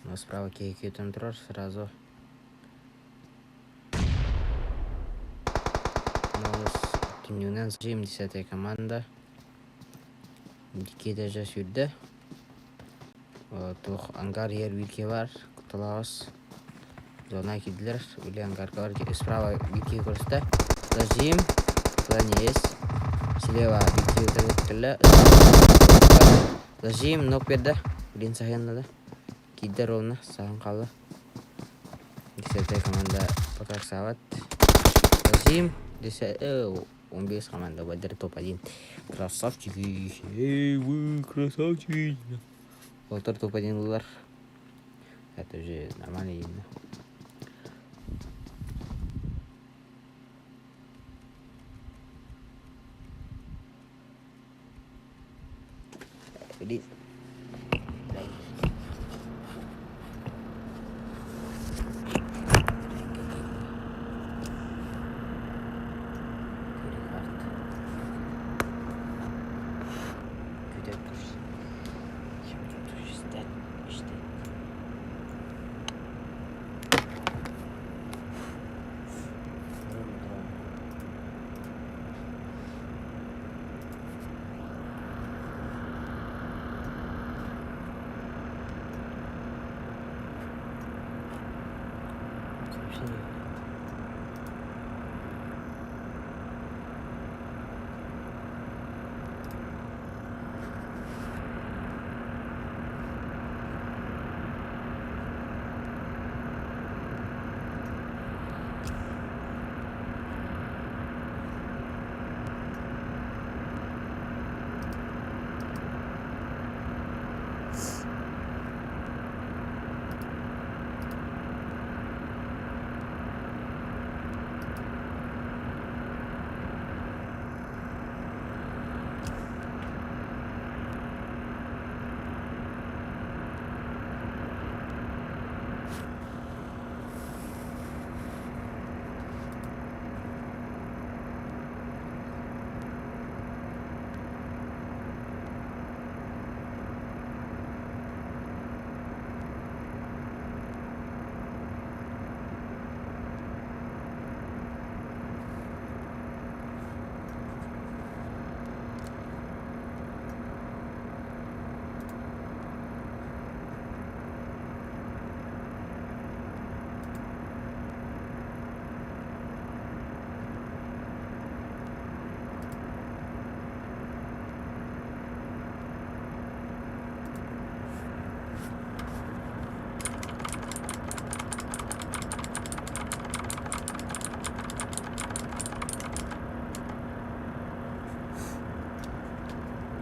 Но справа киһи күүтэн турар сразу. Түннүгүнэн зажим десятая команда. Икки этажа сүүрдэ. Туох ангар иһэр биир бар. Куталаҕас. Зона киирдилэр. Или ангарга бар. Справа биир көрүстэ. Зажим. Туда не есть. Слева биир кэллэ. Зажим нок берді. Блин саһыан надо. Киирдэ ровно. Саһан хаалла. Десятая команда пока саабат. Зажим. 15 команда Вадер топ-1. Красавчики. Эй, вы красавчики. Уолаттар топ-1 ыллар. Это уже нормально видно. Блин. Вообще не.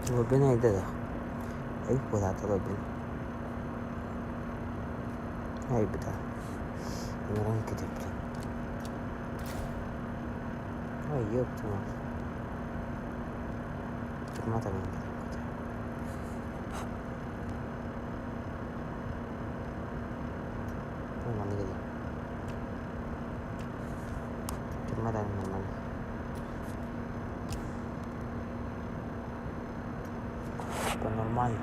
Глубина йде да. Эй, куда-то глубина. Ай, беда. Ыҥыран кэтиппин. Ой, ёпта мать. Турмата мин кэтиппит. Маннык дии. Турмата нормально. Типа нормально.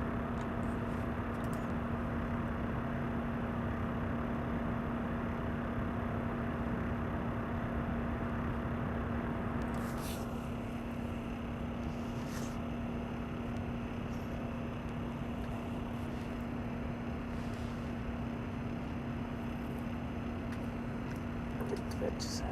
Часа.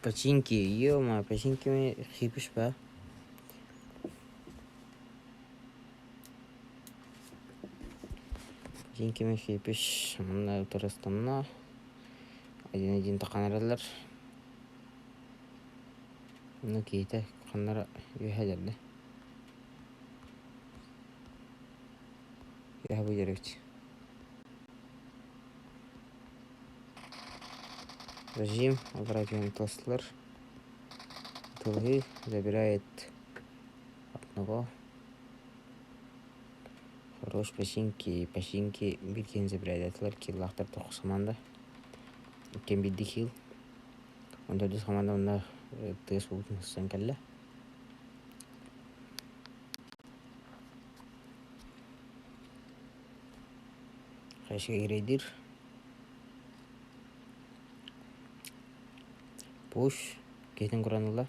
Починки, ё-моё, починками хипиш ба. Починками хипиш, манна утарыстанна. Один-один таххан эрэллэр. Ну киһитэ ханнара үөһэ дьэрдэ. Үөһэ бу дьэрбит. Режим обратный тослар. Тылы забирает одного. Хорош починки, починки билген забирает киллахтар тоқус команда. Иккен бидди килл. Он төрдүс команда онно тыас буолбутун сысан кэллэ. Хайшыга грейдир. Пуш киһитин көрөн ылла.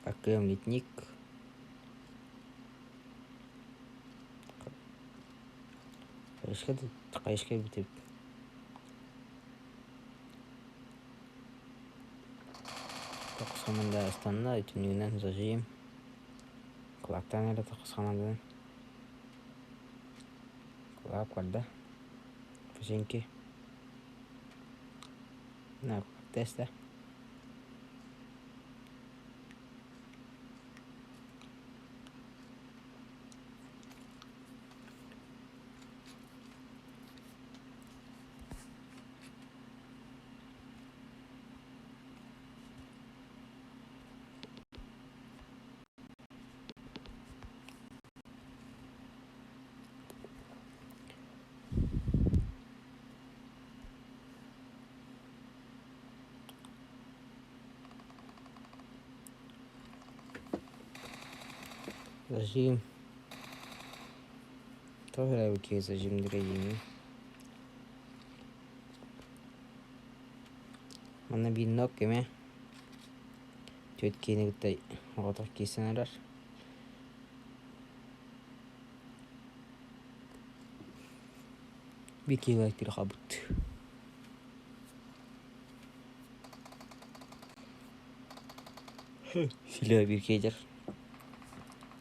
Аккыам литник. Хайышка хайышка бүтүп. Тоқус команда ыстанна, түннүгүнэн зажим. Кулаактаан эрэ тоқус команданан. Кулаап көрдө. Починки. На теста. Зажим. Тоже окей, зажим дорогими. Манна биир нок эмэ түөрт киһини кытта оҕотох киирсэн эрэр. Биир киһи тири хаалбыт. Силэ биир киһи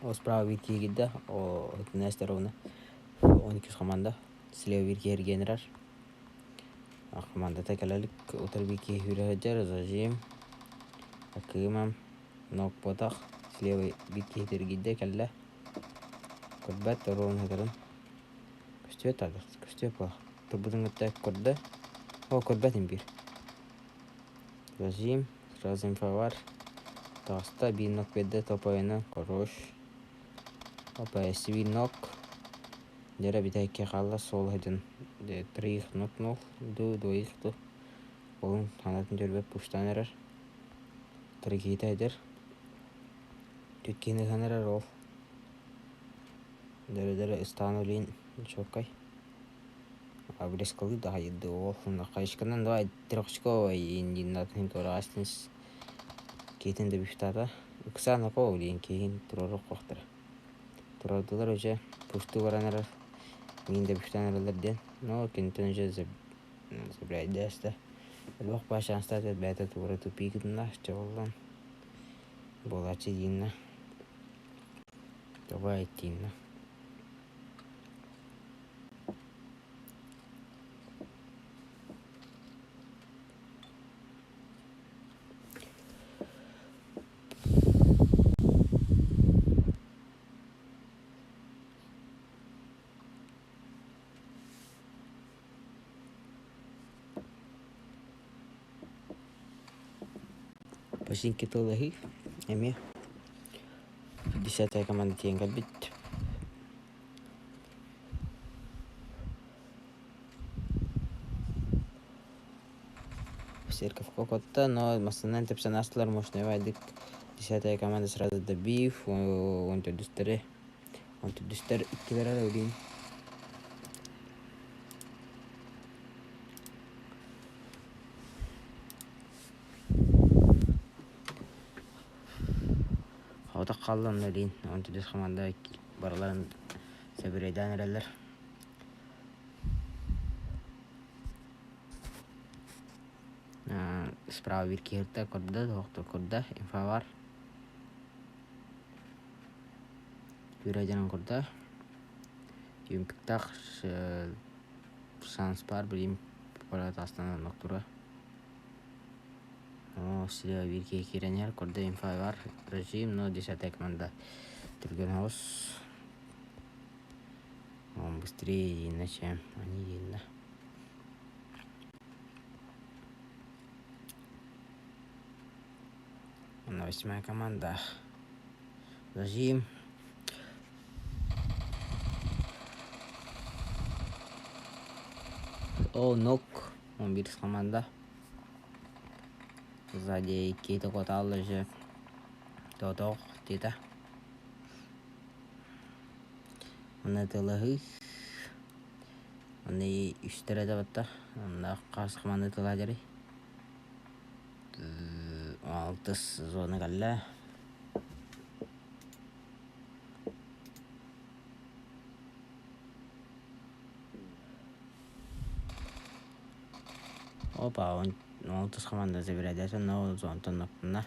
Ол справа биир киһи киирдэ, о ровно 12 команда. Слева биир киһи эргийэн эрэр. Командата кэлэ илик, утары биир киһи сүүрэ сылдьар, зажим, акыымам, ног буотах, слева биир киһи эргийдэ кэллэ. Көрбөт, ровно сытарын. Көстүбэт таах, көстүбэт буолла. Турбутун кытта көрдө. О, көрбөт биир. Зажим, сразу инфовар. Таҕыста биир ног биэрдэ, топойунан, хорош. Опа, биир ног. Дьэрэ бүтэһиккэ хаалла суол сылдьан троих нокнул дуу, двоих дуу уолун санаатын дьөрбөт пуштаан эрэр. Трагедия эдэр. Түткини ыһан эрэр ол. Дөрө-дөрө ыстаан үлүйүн чуоккай. Обрезкалыы да хайырды ол. Хайышканан давай трехочковый индин туораҕастынс киһитин да бүштаата. Ыксаан ако диэн киһин туруору куохтара. Туруордулар уже пустуу баран эрэр. Миин да бүштаан эрэллэр диэн. Но киниттэн уже забирайдааста. Элбэх баа шанстаата бэйэтэ туора тупик гынна чоҕуллан буолааччы дииннэ. Давай дииннэ. Починки тыллаһыы эмиэ десятая команда тиийэн кэлбит. Церковка куотта, но массыынан тэпсэн аастылар мощнайбайдык десятая команда сразу добив, он төрдүстэри, он төрдүстэр иккилэрэ эрэ билигин. Хотох хаалла онно илиин, он төрдүс команда барыларын сэбирэйдээн эрэллэр. Справа биир киһи көрдө, туохтур көрдө, инфа бар. Түүрэ дьонун көрдө. Юмпиктаах шанс баар билим таастан тура. О, слева биир киһи киирэн иһэр, көрдө инфа бар. Режим, но десятая команда түргэн оҕус. Он быстрее, иначе они видно. Восьмая команда. Зажим. О, нок. Он бирс команда. Сзади какие-то коталлы же. Тотох, тита. Манна тылаһыы. Манна үстэрэ да батта. Онно хас команда тыла дьэрий. Алтыс зона кэллэ. Опа, алтыс команда забирает, но зонтон на.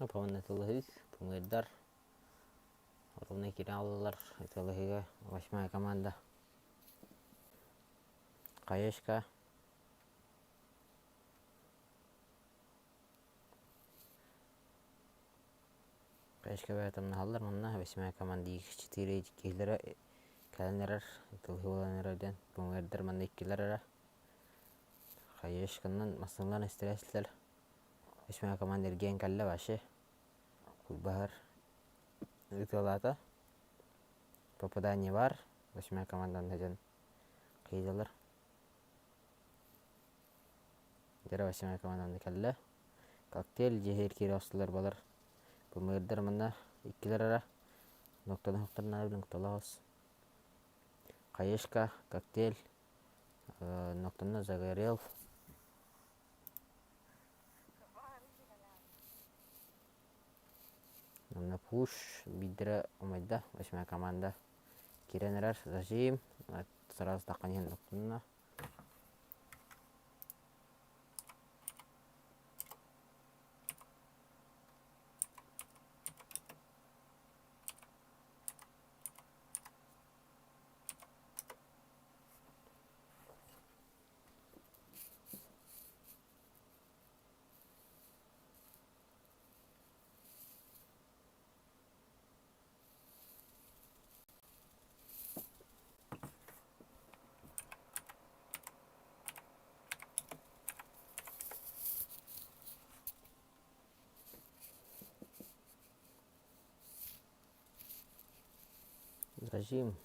Опа, тылыһыы, пумырдар. Ровно киирэн аллалар тылыһыыга восьмая команда. Хаешка. Хаешка бэйэтамнаһаллар манна восьмая команда 4 киһилэрэ кэлэн эрэр тылыһыы буолан эрэр диэн пумырдар манна иккилэр эрэ. Хаешканан массыыналар истэрээсилэр. Восьмая команда эргийэн кэллэ вообще. Куйбаһар ытыалаата. Попадание бар. Восьмая командан дьон кыйдылар. Дьэ восьмая командан кэллэ. Коктейль дьиһир киирэ охсулар балар. Бумырдар манна иккилэр ара. Ноктону хохторна ноктолоос. Хаешка, коктейль, ноктону загорел. Манна пуш биирдэрэ умайда, восьмая команда киирэн эрэр, зажим, сразу таххан иһэн охтунна. Зажим.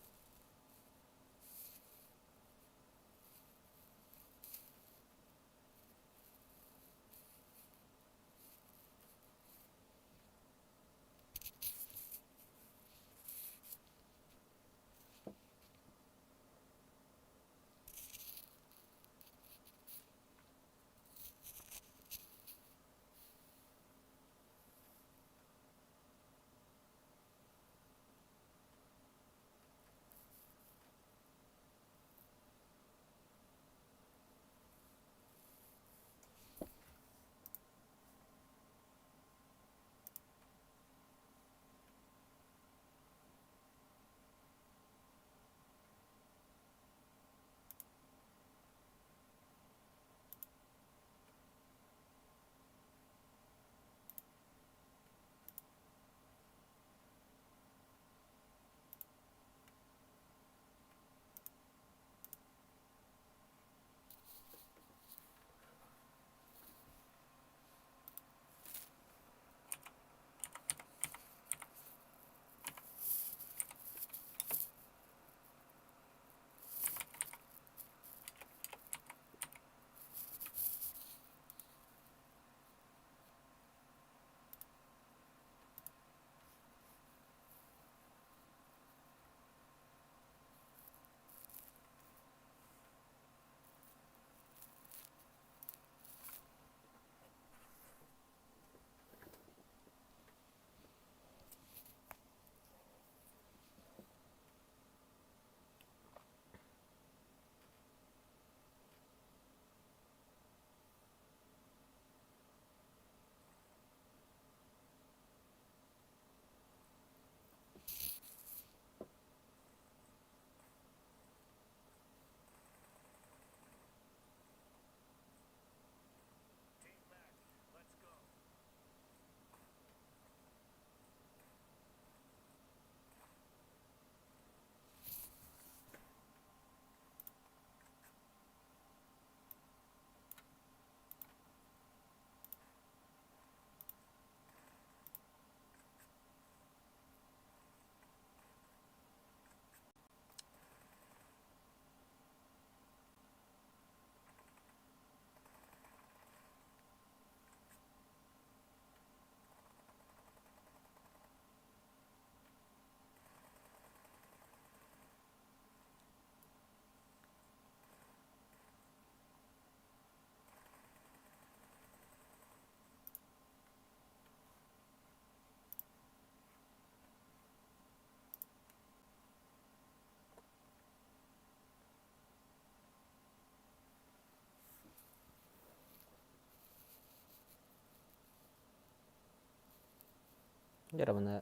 Дьэ,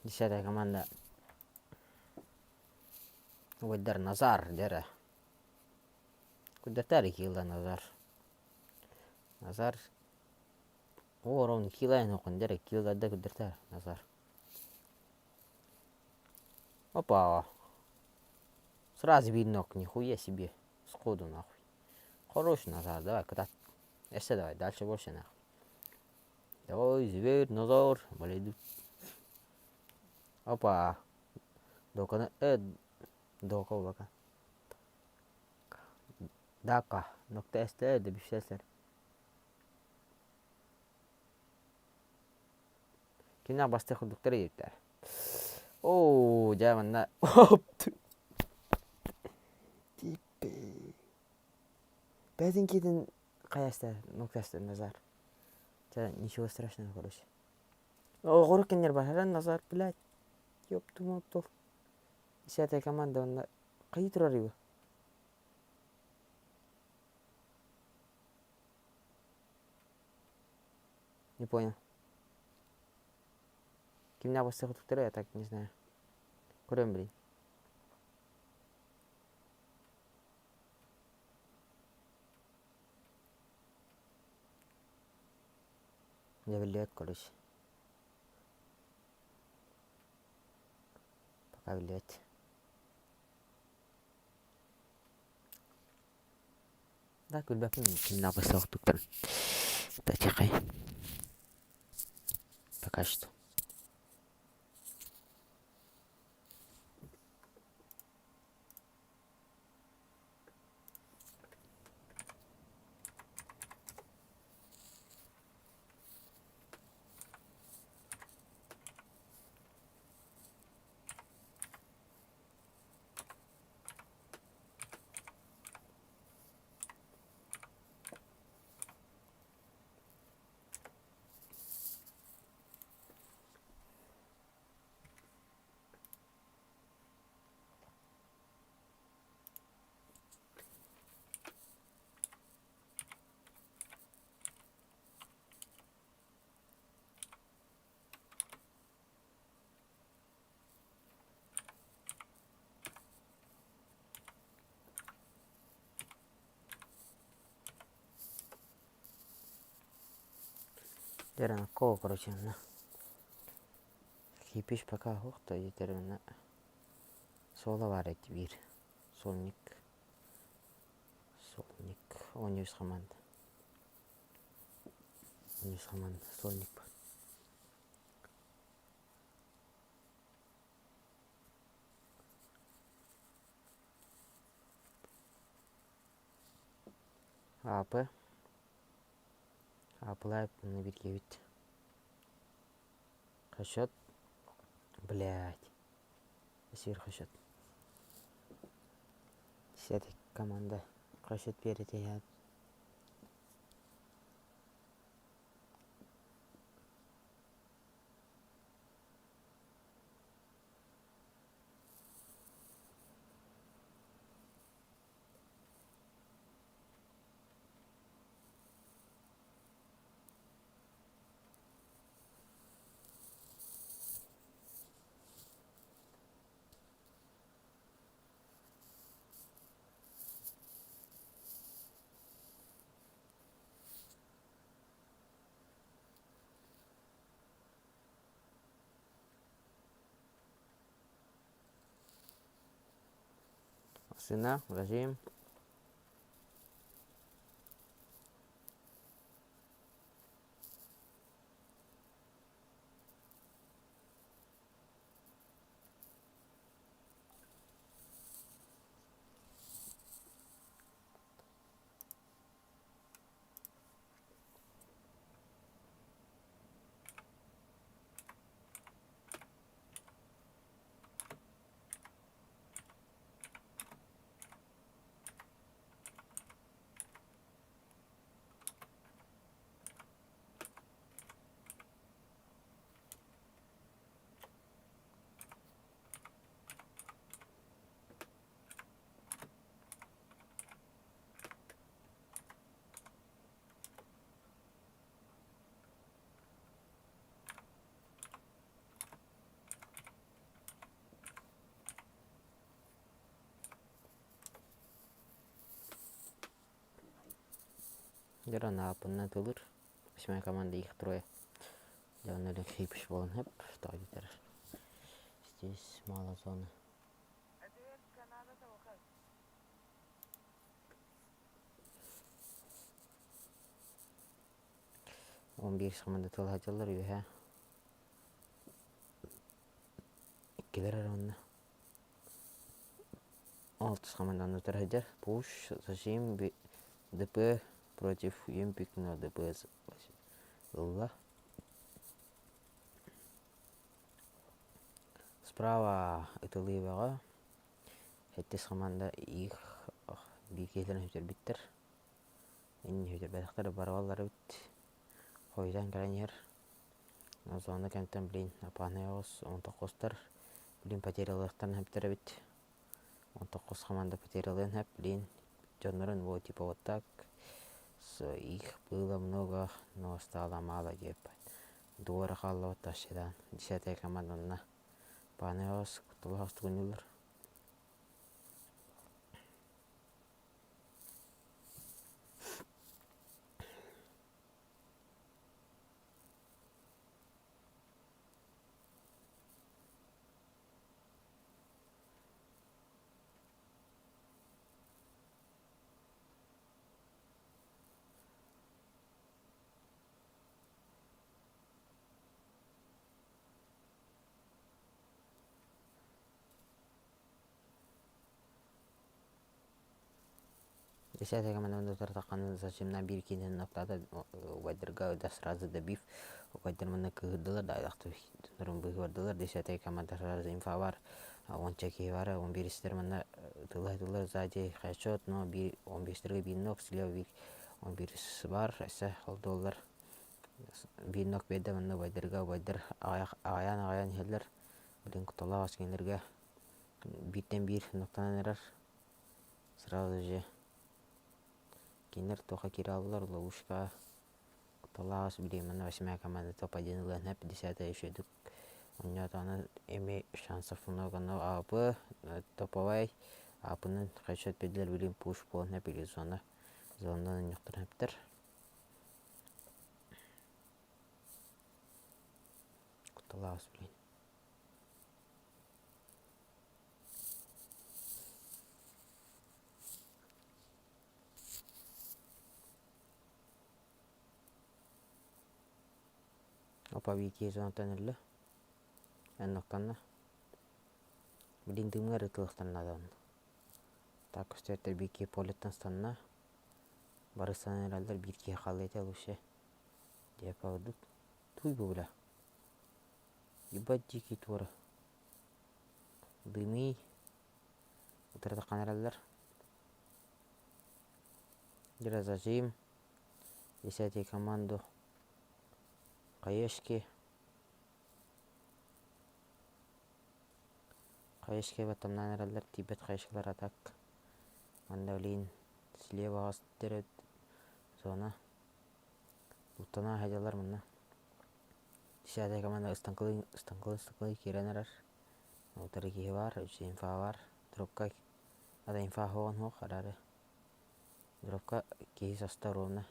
десятая команда Убайдар Назар дьэрэ. Кудатар киила Назар. Назар Оорон киилайн окун дьэрэ киилгарда куддартар Назар. Опа. Сразу видно, нихуя себе. Сходу нахуй. Хорош Назар, давай, катат. Эссе давай, дальше больше нахуй. Давай, зверь, Назар, блядь. Опа. Доканы дока улака. Дака. Nokta este de bir şeyler. Киннээх бастыах курдуктар диэбиттэр. Оо, дьэ манна Бэйэтин киитин хайаста нуктаста Назар. Чэ, ничего страшного, короче. Оҕурук кинилэр бараран Назар, блядь, ёпту мопту. Десятая команда онно хайыы турар его? Не понял. Кимнээх бастыах курдуктара, я так не знаю. Көрөм блин. Дьэ биллибэт короче. Пока биллибэт. Да, күлбэппин кимнээх бастыах курдуктарын. Тихай. Пока что. Дьэ эрэ короче онно кипиш пока суох да диэтэр онно суола баар эти биир сольник сольник он үс команда он үс команда сольник бар АП Аплайп бииргэбит. Хачат. Блядь. Сир хачат. Десятый команда. Хачат перед Сына, режим. Дьэ Анаапынна тылыр. Восьмая команда их трое. Дьэ онно Алексей буолан сөп. Тоҕо диэтэр здесь мало зоны. 11 команда тыл сылдьаллар үөһэ. Иккилэр эрэ онно. Алтыс команданы утары сылдьар. Пуш, зажим, ДП против Юмпик, но ДП ылла. Справа ытылыы бөҕө. Сэттис команда их биир киһилэрин сүтэрбиттэр. Иннин сүтэрбэтэхтэр барыбаллар эбит. Хойутаан кэлэн иһэр. Зона кэмтэн блин опаһынай оҕус онтоххостор блин потерялыахтарын сөптөр эбит. Онтоххос команда потерялыан сөп блин дьоннорун вот типа вот так их было много, но стало мало диэп дуора хааллыбыт тащидан десятая команда онно пааны оҕус кутталаах тугунньулар. Десятая команда утары зачем биир киинэн октаата убайдарга да сразу добив убайдар манна кыыһырдылар да айдахты быыһыбардылар десятая команда сразу инфа бар уонча киһи бара он биристер манна тылла сзади хачет но биир он биэстерге биир ног слева биир он бирис бар эссе холдуоллар биир ног биэрдэ манна убайдарга убайдар аҕайаан аҕайаан иһэллэр блин кутталаах кинилэргэ бииртэн биир ноктанан эрэр Сразу же кинилэр туохха киирэ аллар ловушкаҕа кутталаах бириэмэни восьмая команда топ-один ылыан сөп десятая үчүгэйдик оонньоотоҕуна эмиэ шансов много но АП топовай АП-нан хачат биэрдилэр билигин пуш буолан сөп или зона зонанан оонньуохтарын сөптөр кутталаах блин Опа Вики зонаттан өллө. Энноктанна. Билин дымҥа ырытылыахтан наада онно. Так көстөөттөр биир киһи полеттан станна. Бары станан эрэллэр биир киһи хаалла этэ лучше. Диэпа ордук. Туй бу бля. Ебать дикий туора. Дымый. Утары таххан эрэллэр. Зажим. Десятый команду. Хаешки. Хаешки баттамнаан эрэллэр тиийбэт хаешкалар атак. Манна блин слева төрөт зона. Уттана сылдьаллар манна. Десятая команда ыстаҥкалыы ыстаҥкалыы ыстаҥкалыы киирэн эрэр. Утары киһи баар, үс инфа баар. Дробка ата инфа суоҕун суох эрээри дробка киһи саста ровно.